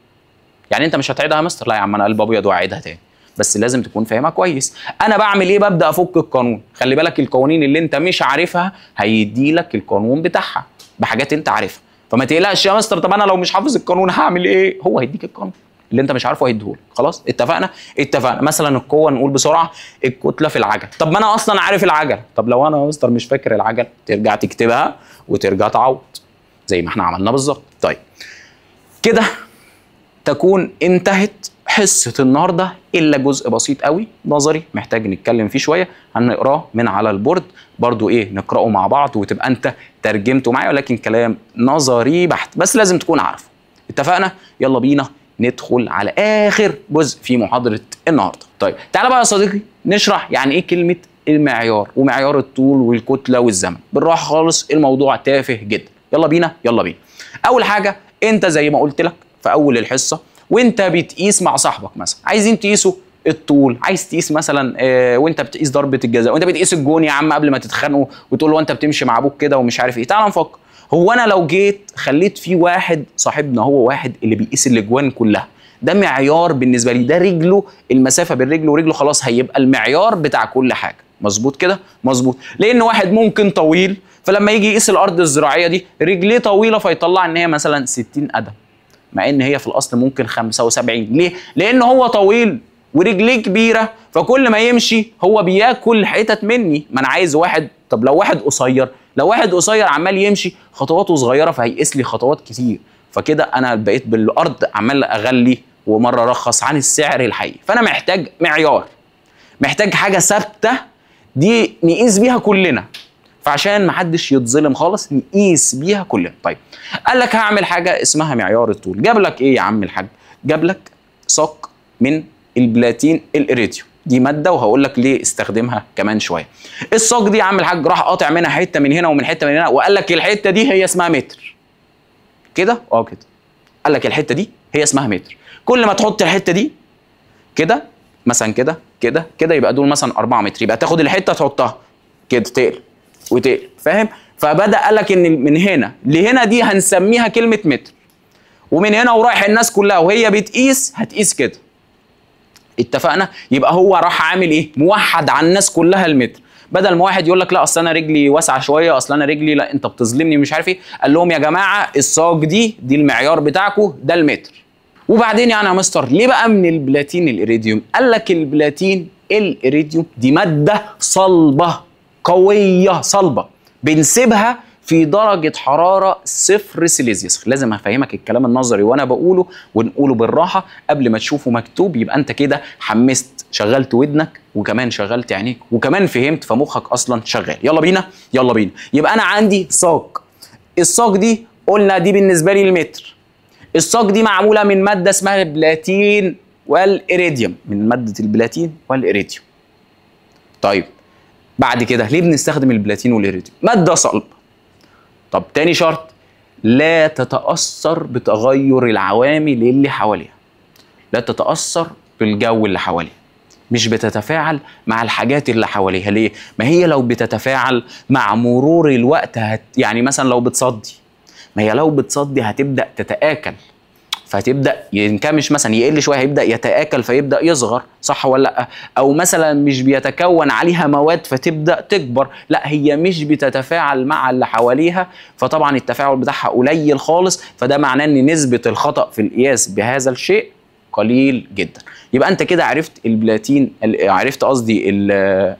يعني انت مش هتعيدها يا مستر؟ لا يا عم انا قلب ابيض وهعيدها تاني، بس لازم تكون فاهمها كويس. انا بعمل ايه؟ ببدا افك القانون. خلي بالك القوانين اللي انت مش عارفها هيدي لك القانون بتاعها بحاجات انت عارفها، فما تقلقش يا مستر طب انا لو مش حافظ القانون هعمل ايه؟ هو هيديك القانون اللي انت مش عارفه هيديهولك. خلاص اتفقنا؟ اتفقنا. مثلا القوة نقول بسرعة، الكتلة في العجل. طب ما انا اصلا عارف العجل. طب لو انا يا مستر مش فاكر العجل، ترجع تكتبها وترجع تعوض زي ما احنا عملنا بالظبط. طيب كده تكون انتهت حصة النهاردة، إلا جزء بسيط قوي نظري محتاج نتكلم فيه شوية، هنقراه من على ال board برضو، إيه نقرأه مع بعض وتبقى أنت ترجمته معايا، ولكن كلام نظري بحت بس لازم تكون عارفه. اتفقنا؟ يلا بينا ندخل على آخر جزء في محاضرة النهاردة. طيب تعالى بقى يا صديقي نشرح يعني إيه كلمة المعيار ومعيار الطول والكتلة والزمن. بالراحة خالص، الموضوع تافه جدا. يلا بينا يلا بينا. أول حاجة، أنت زي ما قلت لك في اول الحصة وانت بتقيس مع صاحبك مثلا، عايزين تقيسوا الطول، عايز تقيس مثلا وانت بتقيس ضربه الجزاء، وانت بتقيس الجون يا عم قبل ما تتخانقوا وتقول له انت بتمشي مع ابوك كده ومش عارف ايه. تعال نفكر، هو انا لو جيت خليت في واحد صاحبنا هو واحد اللي بيقيس الاجوان كلها، ده معيار بالنسبة لي، ده رجله، المسافة بين رجله ورجله خلاص هيبقى المعيار بتاع كل حاجة. مظبوط كده؟ مظبوط. لان واحد ممكن طويل، فلما يجي يقيس الارض الزراعية دي رجليه طويلة فيطلع ان هي مثلا 60 قدم، مع ان هي في الاصل ممكن 75. ليه؟ لان هو طويل ورجليه كبيرة، فكل ما يمشي هو بياكل حتت مني. ما انا عايز واحد. طب لو واحد قصير، لو واحد قصير عمال يمشي خطواته صغيرة فهيقيس لي خطوات كتير، فكده انا بقيت بالارض عمال اغلي ومرة ارخص عن السعر الحقيقي. فانا محتاج معيار، محتاج حاجة ثابتة دي نقيس بيها كلنا، فعشان ما حدش يتظلم خالص نقيس بيها كلنا. طيب قال لك هعمل حاجة اسمها معيار الطول. جاب لك ايه يا عم الحاج؟ جاب لك ساق من البلاتين الاريديوم، دي مادة وهقول لك ليه استخدمها كمان شوية. الساق دي يا عم الحاج راح قاطع منها حتة من هنا ومن حتة من هنا، وقال لك الحتة دي هي اسمها متر. كده؟ اه كده. قال لك الحتة دي هي اسمها متر. كل ما تحط الحتة دي كده مثلا كده كده كده يبقى دول مثلا 4 متر، يبقى تاخد الحتة تحطها كده تقلب وتقلب، فاهم؟ فبدا قال لك ان من هنا لهنا دي هنسميها كلمة متر، ومن هنا ورايح الناس كلها وهي بتقيس هتقيس كده. اتفقنا؟ يبقى هو راح عامل ايه؟ موحد على الناس كلها المتر. بدل ما واحد يقول لك لا اصل انا رجلي واسعة شوية، اصل انا رجلي، لا انت بتظلمني مش عارف ايه، قال لهم يا جماعة الصاج دي المعيار بتاعكم، ده المتر. وبعدين يعني يا مستر ليه بقى من البلاتين الإيريديوم؟ قال لك البلاتين الإيريديوم دي مادة صلبه قوية، صلبه بنسيبها في درجة حرارة 0 سيليزيوس. لازم هفهمك الكلام النظري وانا بقوله، ونقوله بالراحة قبل ما تشوفه مكتوب، يبقى انت كده حمست، شغلت ودنك وكمان شغلت عينيك وكمان فهمت، فمخك اصلا شغال. يلا بينا يلا بينا. يبقى انا عندي صاج، الصاج دي قلنا دي بالنسبة لي المتر. الصاج دي معمولة من مادة اسمها البلاتين والإيريديوم، من مادة البلاتين والإيريديوم. طيب بعد كده ليه بنستخدم البلاتين والإيريديوم؟ مادة صلبة. طب تاني شرط، لا تتأثر بتغير العوامل اللي حواليها، لا تتأثر بالجو اللي حواليها، مش بتتفاعل مع الحاجات اللي حواليها. ليه؟ ما هي لو بتتفاعل مع مرور الوقت يعني مثلا لو بتصدي، ما هي لو بتصدي هتبدأ تتآكل، فهتبدا ينكمش مثلا، يقل شوية، هيبدا يتاكل فيبدا يصغر، صح ولا لا؟ او مثلا مش بيتكون عليها مواد فتبدا تكبر، لا هي مش بتتفاعل مع اللي حواليها، فطبعا التفاعل بتاعها قليل خالص، فده معناه ان نسبه الخطا في القياس بهذا الشيء قليل جدا. يبقى انت كده عرفت البلاتين، عرفت قصدي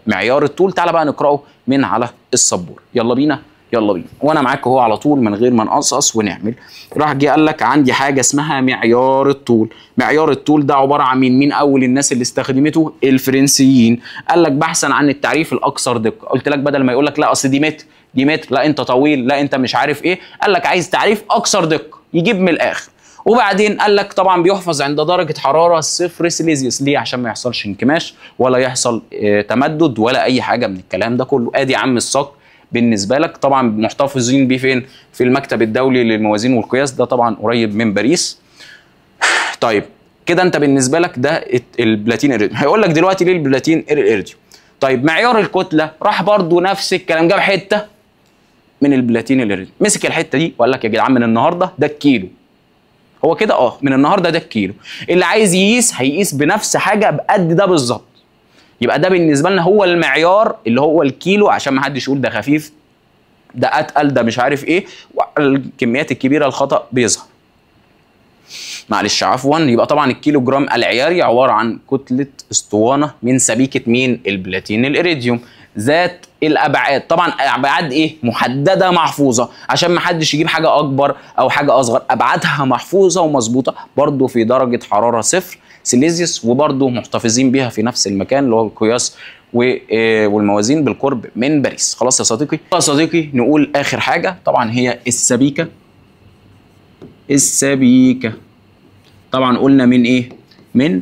معيار الطول. تعالى بقى نقراه من على السبوره، يلا بينا يلا بينا، وانا معاك اهو على طول من غير ما نقصقص ونعمل. راح جه قال لك عندي حاجة اسمها معيار الطول. معيار الطول ده عبارة عن مين؟ اول الناس اللي استخدمته الفرنسيين. قال لك بحثا عن التعريف الاكثر دقه. قلت لك بدل ما يقول لك لا اصل دي متر دي متر، لا انت طويل، لا انت مش عارف ايه، قال لك عايز تعريف اكثر دقه، يجيب من الاخر. وبعدين قال لك طبعا بيحفظ عند درجه حرارة 0 سيليزيوس. ليه؟ عشان ما يحصلش انكماش ولا يحصل تمدد ولا اي حاجة من الكلام ده كله. ادي عم الصك بالنسبة لك، طبعا محتفظين بيه فين؟ في المكتب الدولي للموازين والقياس، ده طبعا قريب من باريس. طيب كده انت بالنسبة لك ده البلاتين الإيريديوم. هيقول لك دلوقتي ليه البلاتين الإيريديوم؟ طيب معيار الكتلة راح برضو نفس الكلام، جاب حتة من البلاتين الإيريديوم، مسك الحتة دي وقال لك يا جدعان من النهارده ده الكيلو. هو كده من النهارده ده الكيلو، اللي عايز يقيس هيقيس بنفس حاجة بقد ده بالظبط. يبقى ده بالنسبة لنا هو المعيار اللي هو الكيلو، عشان ما حدش يقول ده خفيف ده اتقل ده مش عارف ايه، والكميات الكبيرة الخطا بيظهر. معلش عفوا. يبقى طبعا الكيلو جرام العياري عبارة عن كتلة اسطوانة من سبيكه مين؟ البلاتين الإيريديوم ذات الابعاد، طبعا ابعاد ايه؟ محددة محفوظة، عشان ما حدش يجيب حاجة اكبر او حاجة اصغر، ابعادها محفوظة ومظبوطه، برضو في درجه حرارة 0 سيليزيوس، وبرضو محتفظين بيها في نفس المكان اللي هو القياس والموازين بالقرب من باريس. خلاص يا صديقي؟ يا صديقي نقول اخر حاجة طبعا هي السبيكه. السبيكه طبعا قلنا من ايه؟ من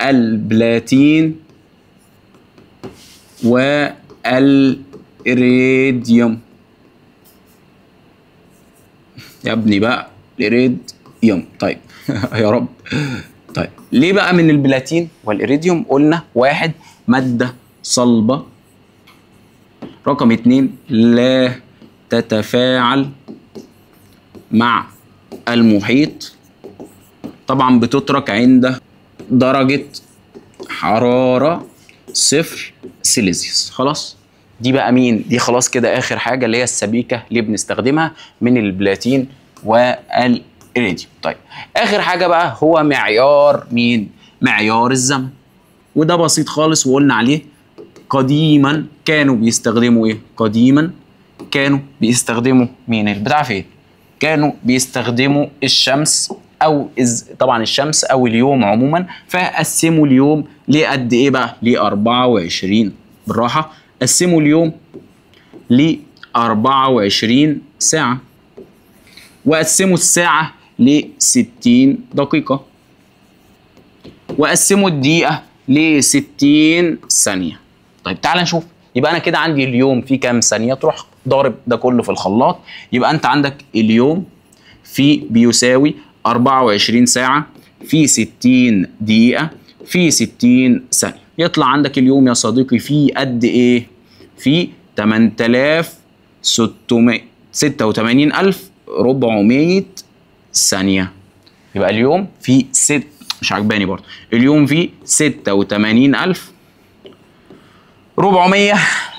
البلاتين والإيريديوم. يا ابني بقى الإيريديوم. طيب يا رب. طيب ليه بقى من البلاتين والإيريديوم؟ قلنا واحد مادة صلبة، رقم 2 لا تتفاعل مع المحيط، طبعا بتترك عند درجة حرارة 0 سيليزيوس. خلاص دي بقى مين؟ دي خلاص كده اخر حاجة اللي هي السبيكه اللي بنستخدمها من البلاتين والإيريديوم. طيب اخر حاجة بقى هو معيار مين؟ معيار الزمن. وده بسيط خالص وقلنا عليه قديما كانوا بيستخدموا ايه؟ قديما كانوا بيستخدموا مين؟ البتاع فين؟ كانوا بيستخدموا الشمس او طبعا الشمس او اليوم عموما، فقسموا اليوم لقد ايه بقى؟ ل 24 بالراحة، قسموا اليوم ل 24 ساعة، وقسموا الساعة ل 60 دقيقة، وقسموا الدقيقة ل 60 ثانية. طيب تعال نشوف، يبقى انا كده عندي اليوم فيه كام ثانية؟ تروح ضارب ده كله في الخلاط، يبقى انت عندك اليوم في بيساوي 24 ساعة في 60 دقيقة في 60 ثانية. يطلع عندك اليوم يا صديقي في قد ايه؟ في 866400 ثانية. يبقى اليوم في مش عجباني برضه، اليوم في 86400 400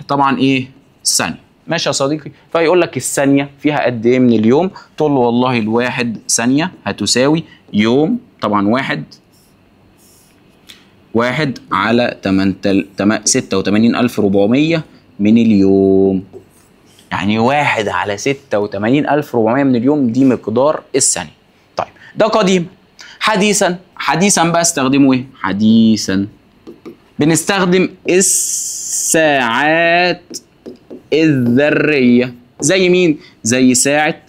طبعا ايه ثانية. ماشي يا صديقي. فيقول لك الثانية فيها قد ايه من اليوم؟ تقول له والله الواحد ثانية هتساوي يوم طبعا واحد على 86400 من اليوم. يعني 1 على 86400 من اليوم دي مقدار الثانية. طيب ده قديم. حديثا، حديثا بقى استخدمه ايه؟ حديثا بنستخدم الساعات الذرية. زي مين؟ زي ساعة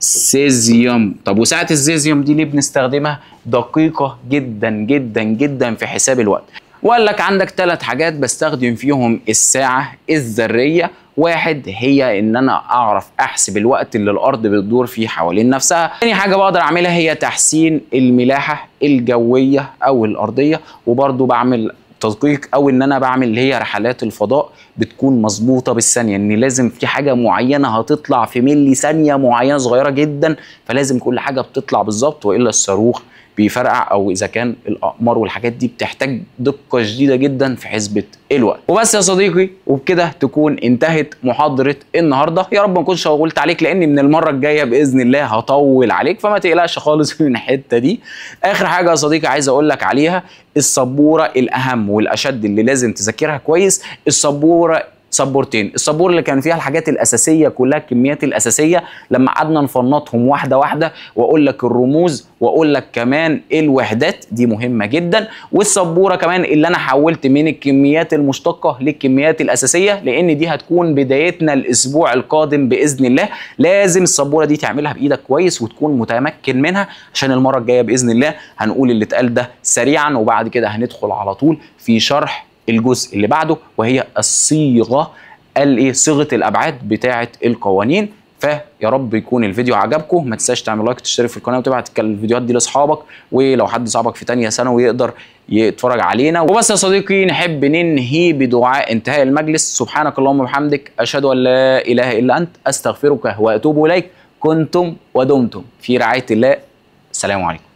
السيزيوم. طب وساعة السيزيوم دي ليه بنستخدمها؟ دقيقة جدا جدا جدا في حساب الوقت. وقال لك عندك 3 حاجات بستخدم فيهم الساعة الذرية. واحد هي ان انا اعرف احسب الوقت اللي الارض بتدور فيه حوالين نفسها. تاني حاجة بقدر اعملها هي تحسين الملاحة الجوية او الارضية، وبرضو بعمل تدقيق او ان انا بعمل اللي هي رحلات الفضاء بتكون مظبوطة بالثانية، ان لازم في حاجة معينة هتطلع في ملي ثانية معينة صغيرة جدا، فلازم كل حاجة بتطلع بالظبط والا الصاروخ بيفرقع، او اذا كان الاقمار والحاجات دي بتحتاج دقه شديدة جدا في حسبه الوقت. وبس يا صديقي، وبكده تكون انتهت محاضرة النهارده. يا رب ما اكونش طولت عليك، لان من المرة الجاية باذن الله هطول عليك، فما تقلقش خالص من الحتة دي. اخر حاجة يا صديقي عايز اقول لك عليها، السبوره الاهم والاشد اللي لازم تذاكرها كويس، السبوره سبورتين. السبوره اللي كان فيها الحاجات الاساسية كلها، الكميات الاساسية، لما قعدنا نفنطهم واحدة واحدة واقول لك الرموز واقول لك كمان الوحدات، دي مهمة جدا. والسبوره كمان اللي انا حولت من الكميات المشتقه للكميات الاساسية، لان دي هتكون بدايتنا الاسبوع القادم باذن الله. لازم السبوره دي تعملها بايدك كويس وتكون متمكن منها، عشان المرة الجاية باذن الله هنقول اللي اتقال ده سريعا، وبعد كده هندخل على طول في شرح الجزء اللي بعده، وهي الصيغة الايه، صيغة الابعاد بتاعه القوانين. فيا رب يكون الفيديو عجبكم، ما تنساش تعمل لايك وتشترك في القناة وتبعت الفيديوهات دي لاصحابك، ولو حد صاحبك في ثانية ثانوي يقدر يتفرج علينا. وبس يا صديقي، نحب ننهي بدعاء انتهاء المجلس. سبحانك اللهم وبحمدك، اشهد ان لا اله الا انت، استغفرك واتوب اليك. كنتم ودمتم في رعاية الله. السلام عليكم.